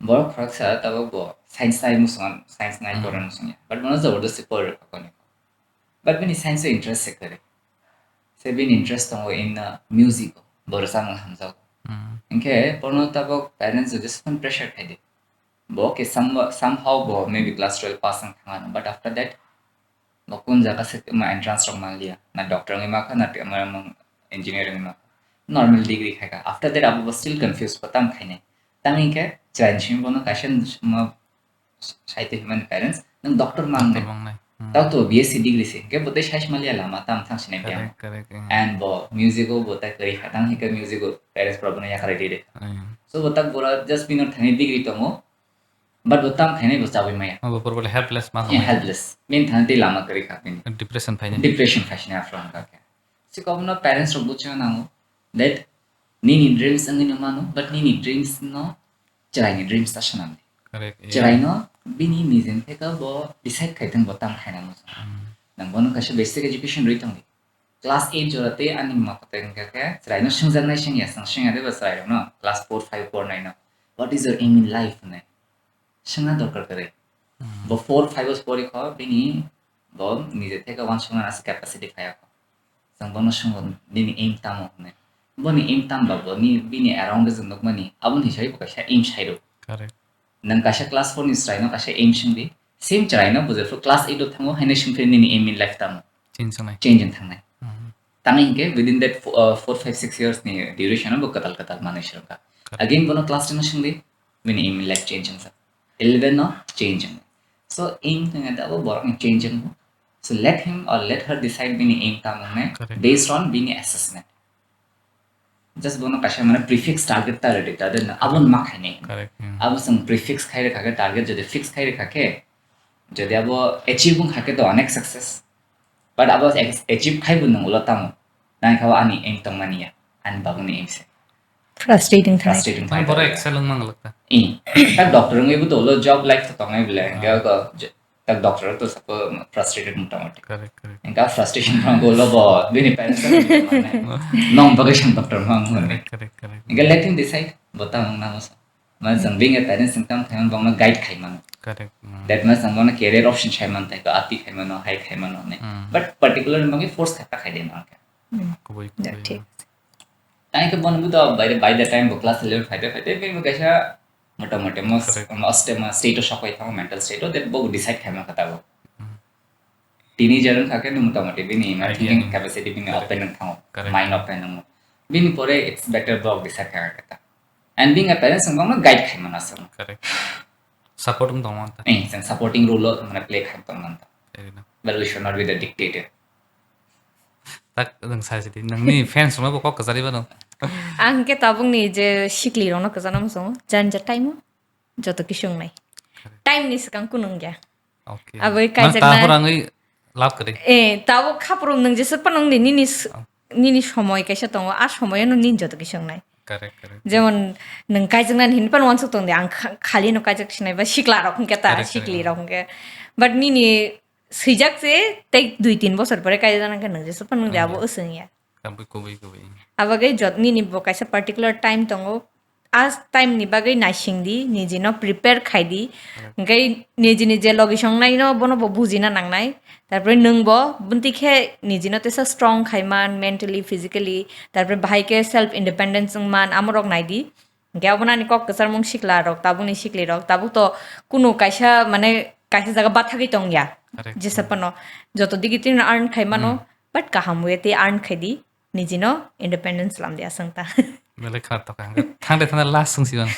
Borok khoroksa tabok bo science nai muchung, science nai Hmm. porna muchung ya. But bono jabardasti pori rwkha koni. But bini science o interest se kwrwi. Se bini interest tongo in, uh, music o, bo rwchapna hamjago. Hmm. Hinkhe bono tabok parents o jesphano pressure khai di. Bo khe some-, somehow bo maybe class twelve pass wng thangano, but after that bo kun jaga se ma entrance rok manliya, na doctor wngwi makha, na te-, ma, ma engineer wngwi makha, normal degree khaikha. After that abo bo still confused, bo tamo khainai. Tamo hinkhe chwraini simi bono kaisa ma, sai twi hwnmani parents, "Nwng doctor ma wngnai." Doctor ma wngnai. Hmm. Doctor B S C degree se, hinkhe bo tei sai sima liya lama tamo thang sinai Correct, biang. Correct, hmm. And bo music o bo tai kwrwi kha, tamo hinkhe music o parents rok bono yakarwi rwi rwkha. Hmm. So bo tak bura just bini thani degree tongo, But bo tam khainai bo chabwi maya. Abo probably helpless ma. Eh, helpless. Main thani tei lama kwrwi kha bini. Depression phainai. Depression phaisina afro hwnka khe. Sikobono parents rok buchina nango that nini dreams wngwi no mano, but nini dreams no chwraini dreams ta swnam di. Correct, yeah. Chwraino bini nijeni theka bo decide khai thung bo tam khaina muchung. Hmm. Nang bono kaisa basic education rwi tong di. Class eight jora tei ani mama kotoi hwnka khe chwraino swngjaknai swngya, swng swngya de bo chwrairokno class four, five, four, nine no. "What is your aim in life?" hwnwi. Swngna dorkar kwrwi. Hmm. Bo four, five o pori kho, bini bo nije theka uansukna asa capacity phaiya kho. Chwng bono swngo, "Nini aim tamo?" hwnwi. Boni aim tamo ba bo ni, bini around o chwng nukmani, aboni hisai bo kaisa aim sairo. Correct. Nang kaisa class four ni chwraino kaisa aim swngdi, same chwraino bo jephru class eight o thango, haino swngkhe, "Nini aim in life tamo?" Change wngnai. Change wng thangnai. Mhm. Tangwi hinkhe within that fo-, uh, four, five, six years ni duration o bo kwtal kwtal manwi swrwngkha. Correct. Again bono class ten o swngdi, bini aim in life change wngjak. Eleven no change wngnai. So aim wngkha da bo borokni change wngo. So let him or let her decide bini aim tamo wngnai. Correct. Based on bini assessment. Just bono kaisa mane prefix target ta ready ta den, abon ma khainai. Correct, hmm. Abo chwng prefix khai rwkha khe, target jodi fix khai rwkha khe, jodi abo achieve wng kha khe to onek success. But abo ex-, achieve khai bo nung ulo tamo. Nang kha ani aim tong mani ya, ani baguni aim se. Frustrating thai. Frustrating thai. Borok excel wng mang lak ta. I, ta doctor wngwi bo to ulo job life to tongnai bole, Ah. hingke ko j-, ta doctor to sabo frustrated motamoti. Correct, correct. Hingke frustration phang ulo bo, bini parents to mane. Nong bagwi sang doctor mang mane. Correct, correct, correct. Hingke let him decide, bo ta wng nang sa. Mane chwng being a parents wng tamo khaimano, bongno guide khaimano. Correct. Mm. That means ang bono career option saimano, tei ko ati khaimano, hai khaimano hinwi. Mm. But particular wngwi force kha ta khai de nang khe. Mm. Kubui, Yeah, kubui. Thik. Tang khe bono bo to by the, by the time bo class eleven phaide phaide, bini bo kaisa motamoti mo Correct. mo state, mo state o sokoi thango, mental state o, that bo decide khaima kha tabuk. Mm. Teenager wngkha khe motamoti bini ma Idea thinking ni. Capacity bini Correct. Open wng thango, Correct. Mind open wngo. Bini pore it's better bo decide khaima kha ta. And being a parents wng bangno guide khaima na sir. Correct. Support wng tongma ta. Eh, chwng supporting role o mane play khai tongma ta. Very nice. But we should not be the dictator. Tak, nwng sai sidi, nwngni fans rokno bo kok kwchari bano. Ang khe tabukni je sikli rokno kwchana muchungo, jan ja time o joto kisa wngnai. Time ni swkang kunu wngya. Okay. Aboni Mane kaijak ta na hor angwi love kwrwi. Eh, tabuk khaprum nwng jesa phano wngdi nini s-, Oh. nini somoi kaisa tongo, a somoyo no nini joto kisa wngnai. Correct, correct. Jemon nwng kaijaknani hinwi phano uansuk tongdi, ang kha-, khali no kaijak sinai ba sikla rok hwnkhe ta, Correct, sikli correct. rok hwnkhe. But nini swijak se tei dui tin bosor pore kaijaknai khe nwng jesa phano wngdi abo Wngya. Wswng ya. Kubui, kubui, kubui. Abagwi jot nini bo kaisa particular time tongo, a time ni bagwi naising di, niji no prepare khai di. Correct. Hwnkhe niji ni je logi song nai no bono bo bujina nangnai. Tarpore nwng bo bunti khe niji no tesa strong khai man, mentally, physically. Tarpore bahai khe self independence wng man, amo rok nai di. Hwnkhe obo nani kok kwcharmung sikla rok, tabukni sikli rok, tabuk to kunu kaisa mane kaisa jaga bathagwi tong ya. Correct. Jesa phano joto digi tini earn khai mano, Hmm. but kaham way tei earn khai di. Nijino independence lam di aswng ta. Belai kha to kha. Thangde thangde last swng sigon.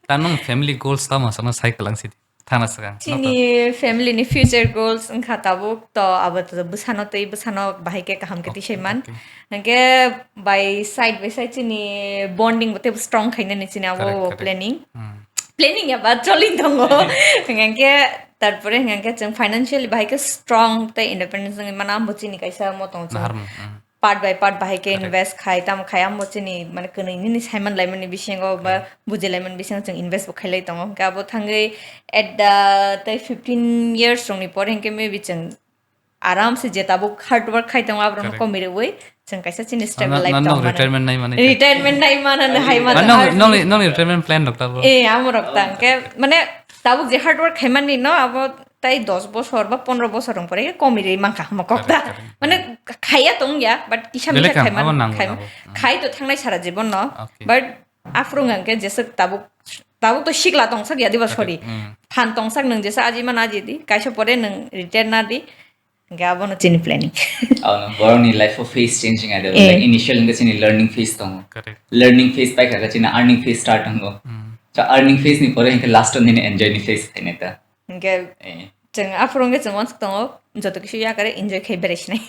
Ta nung family goals tamo sana cycle ang sidi. Thana swkang. Chini family ni future goals wngkha tabuk to abo to bwsano tei bwsano bahai khe kaham khe Okay, tisai man. Okay. Hwnkhe by side by side chini bonding bo teibo strong khainani chini abo Correct, correct. planning. Hmm. Planning ya ba choli tongo. Hwnkhe tarpore hwnkhe chwng financially bahai khe strong tei independence wngwi mana ambo chini kaisa mo tongo chwng. Naharmung, hmm. Part by part bahai khe Correct. invest khai, tamo khai, amo chini, mane, kwnwi nini saiman laimani bisingo ba Correct. bujilaimani bisingo chwng invest bo khailai tongo. Hwnkhe abo thangwi at the, tei fifteen years rokni pore hwnkhe maybe chwng aram se je tabuk hard work khai tongo, aborokno Correct. komi rwui chwng kaisa chini stable Na-, life na-, tong nang mano. Retirement nai mani khe. Retirement nai mano, hai mano, Ah, nang, hard nang, work. Nang retirement plan rok tabuk. Eh, amo rok ta, hwnkhe, mane, tabuk je hard work khaimani no, abo Tai dos bosor ba pondro bosor rong pore komi rwi mankha hamo kok ta. Correct, correct. Mane khaiya tong ya, but kisa Belai misa kam, khaiman, abo nang khaiman. Abo. Mm. Khai to thangnai sara jibon no. Okay. But aphuru hwnkhe jeswk tabuk, tabuk to sikla tong sak ya diba, Correct. Sorry. Mm. Phan tong sak nwng jesa aji man aji di, kaisa pore nwng retire na di. Hwnkhe abono chini planning. Abono borokni life o phase changing ado. Eh. Like initial hwnkhe chini learning phase tongo. Correct. Learning phase pai kha chini earning phase start tongo. Mm. So earning phase ni pore hwnkhe last o nini enjoy ni phase phainai ta. Hwnkhe Eh. chwng aphuru hwnkhe chwng uansuk tongo, joto kisa yakare enjoy khai berai sinai.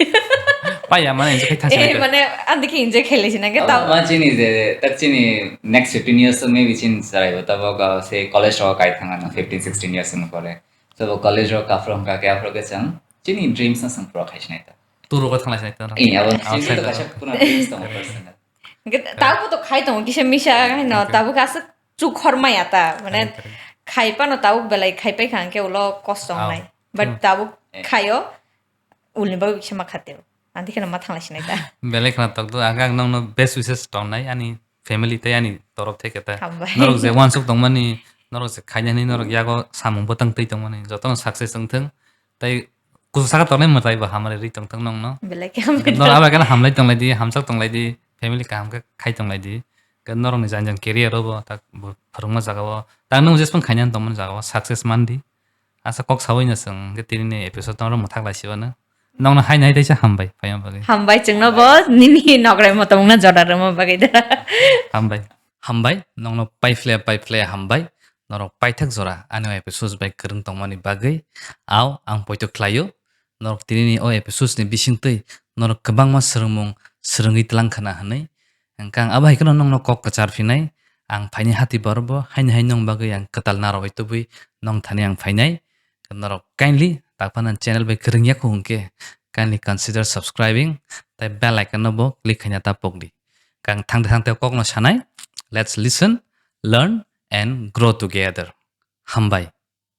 Paiya mane enjoy khai thangsi Eh, naikha. Mane, andikhe enjoy khailai sinai khe Abo tao. Ma chini je, tak chini next fifteen years to maybe chini chwraibo tabok, uh, se college rok kai thangna fifteen, sixteen years ni pore. So bo college rok kaphro hwnkha khe aphro khe chwng chini dreams no chwng pura khai sinai ta. Tour rok thangla sinai ta. Eh, abo chini Outside to rok. Kaisa kuna dreams tongo personal. Hwnkhe tabuk to khai tongo kisa misa haino Correct. Tabuk aswk chukhor maya ta, mane Correct, correct. Khai pano tabuk belai khai paikha hwnkhe ulo kosto Ao. Wngnai. But Hmm. Tabuk Eh. Khaio, ulni bagwi kisa ma khatio. Anti kheno ma thanglai sinai ta. Belai khna tokdo, ang, ang nokno best wishes tongnai ani family tei ani torop theke ta. Hambai. Norok je wansuk tongmani, norok je khainani, norok yago samung bwtang twi tongmani, jotono success wngthung. Tei kusu saka tongnai mwtai bo hamari ri tongthung nokno. Belai khe hambai. Norok abo khe hamlai tonglai di, hamjak tonglai di, family kaham khe khai tonglai di. Khe norokni jani jani career o bo, tak bo phwrwngma jaga o, tak nwng jesphang khainani tongmani jaga o success man di. Asa kok sawi no chwng, hwnkhe tini ni episode no mwthak lai sibano. Nokno haino hai teisa hambai, phaima bagwi. Hambai chwngno bo nini nokrai motomungno jora rwma bagwi da. Hambai. Hambai, nokno paiphle, paiphle hambai. Norok paithak jora ani episode bai kwrwng tongmani bagwi. Ao, ang poito khlaio. Norok tini ni o episode ni bisingtwi norok kwbangma swrwngmung swrwngwi tlang khna hwnwi. Hwnkhe ang abo hai kheno nokno kok kwchar phinai. Ang phaini hati borok bo haino hai nong bagwi ang kwtal narwgwi tubui nong thani ang phainai. Norok kindly takphano channel bai kwrwng yakho hwnkhe kindly consider subscribing tei bell icon no bo click khaina ta pokdi. Kang thangte thangte kokno sanai, let's listen, learn and grow together. Hambai.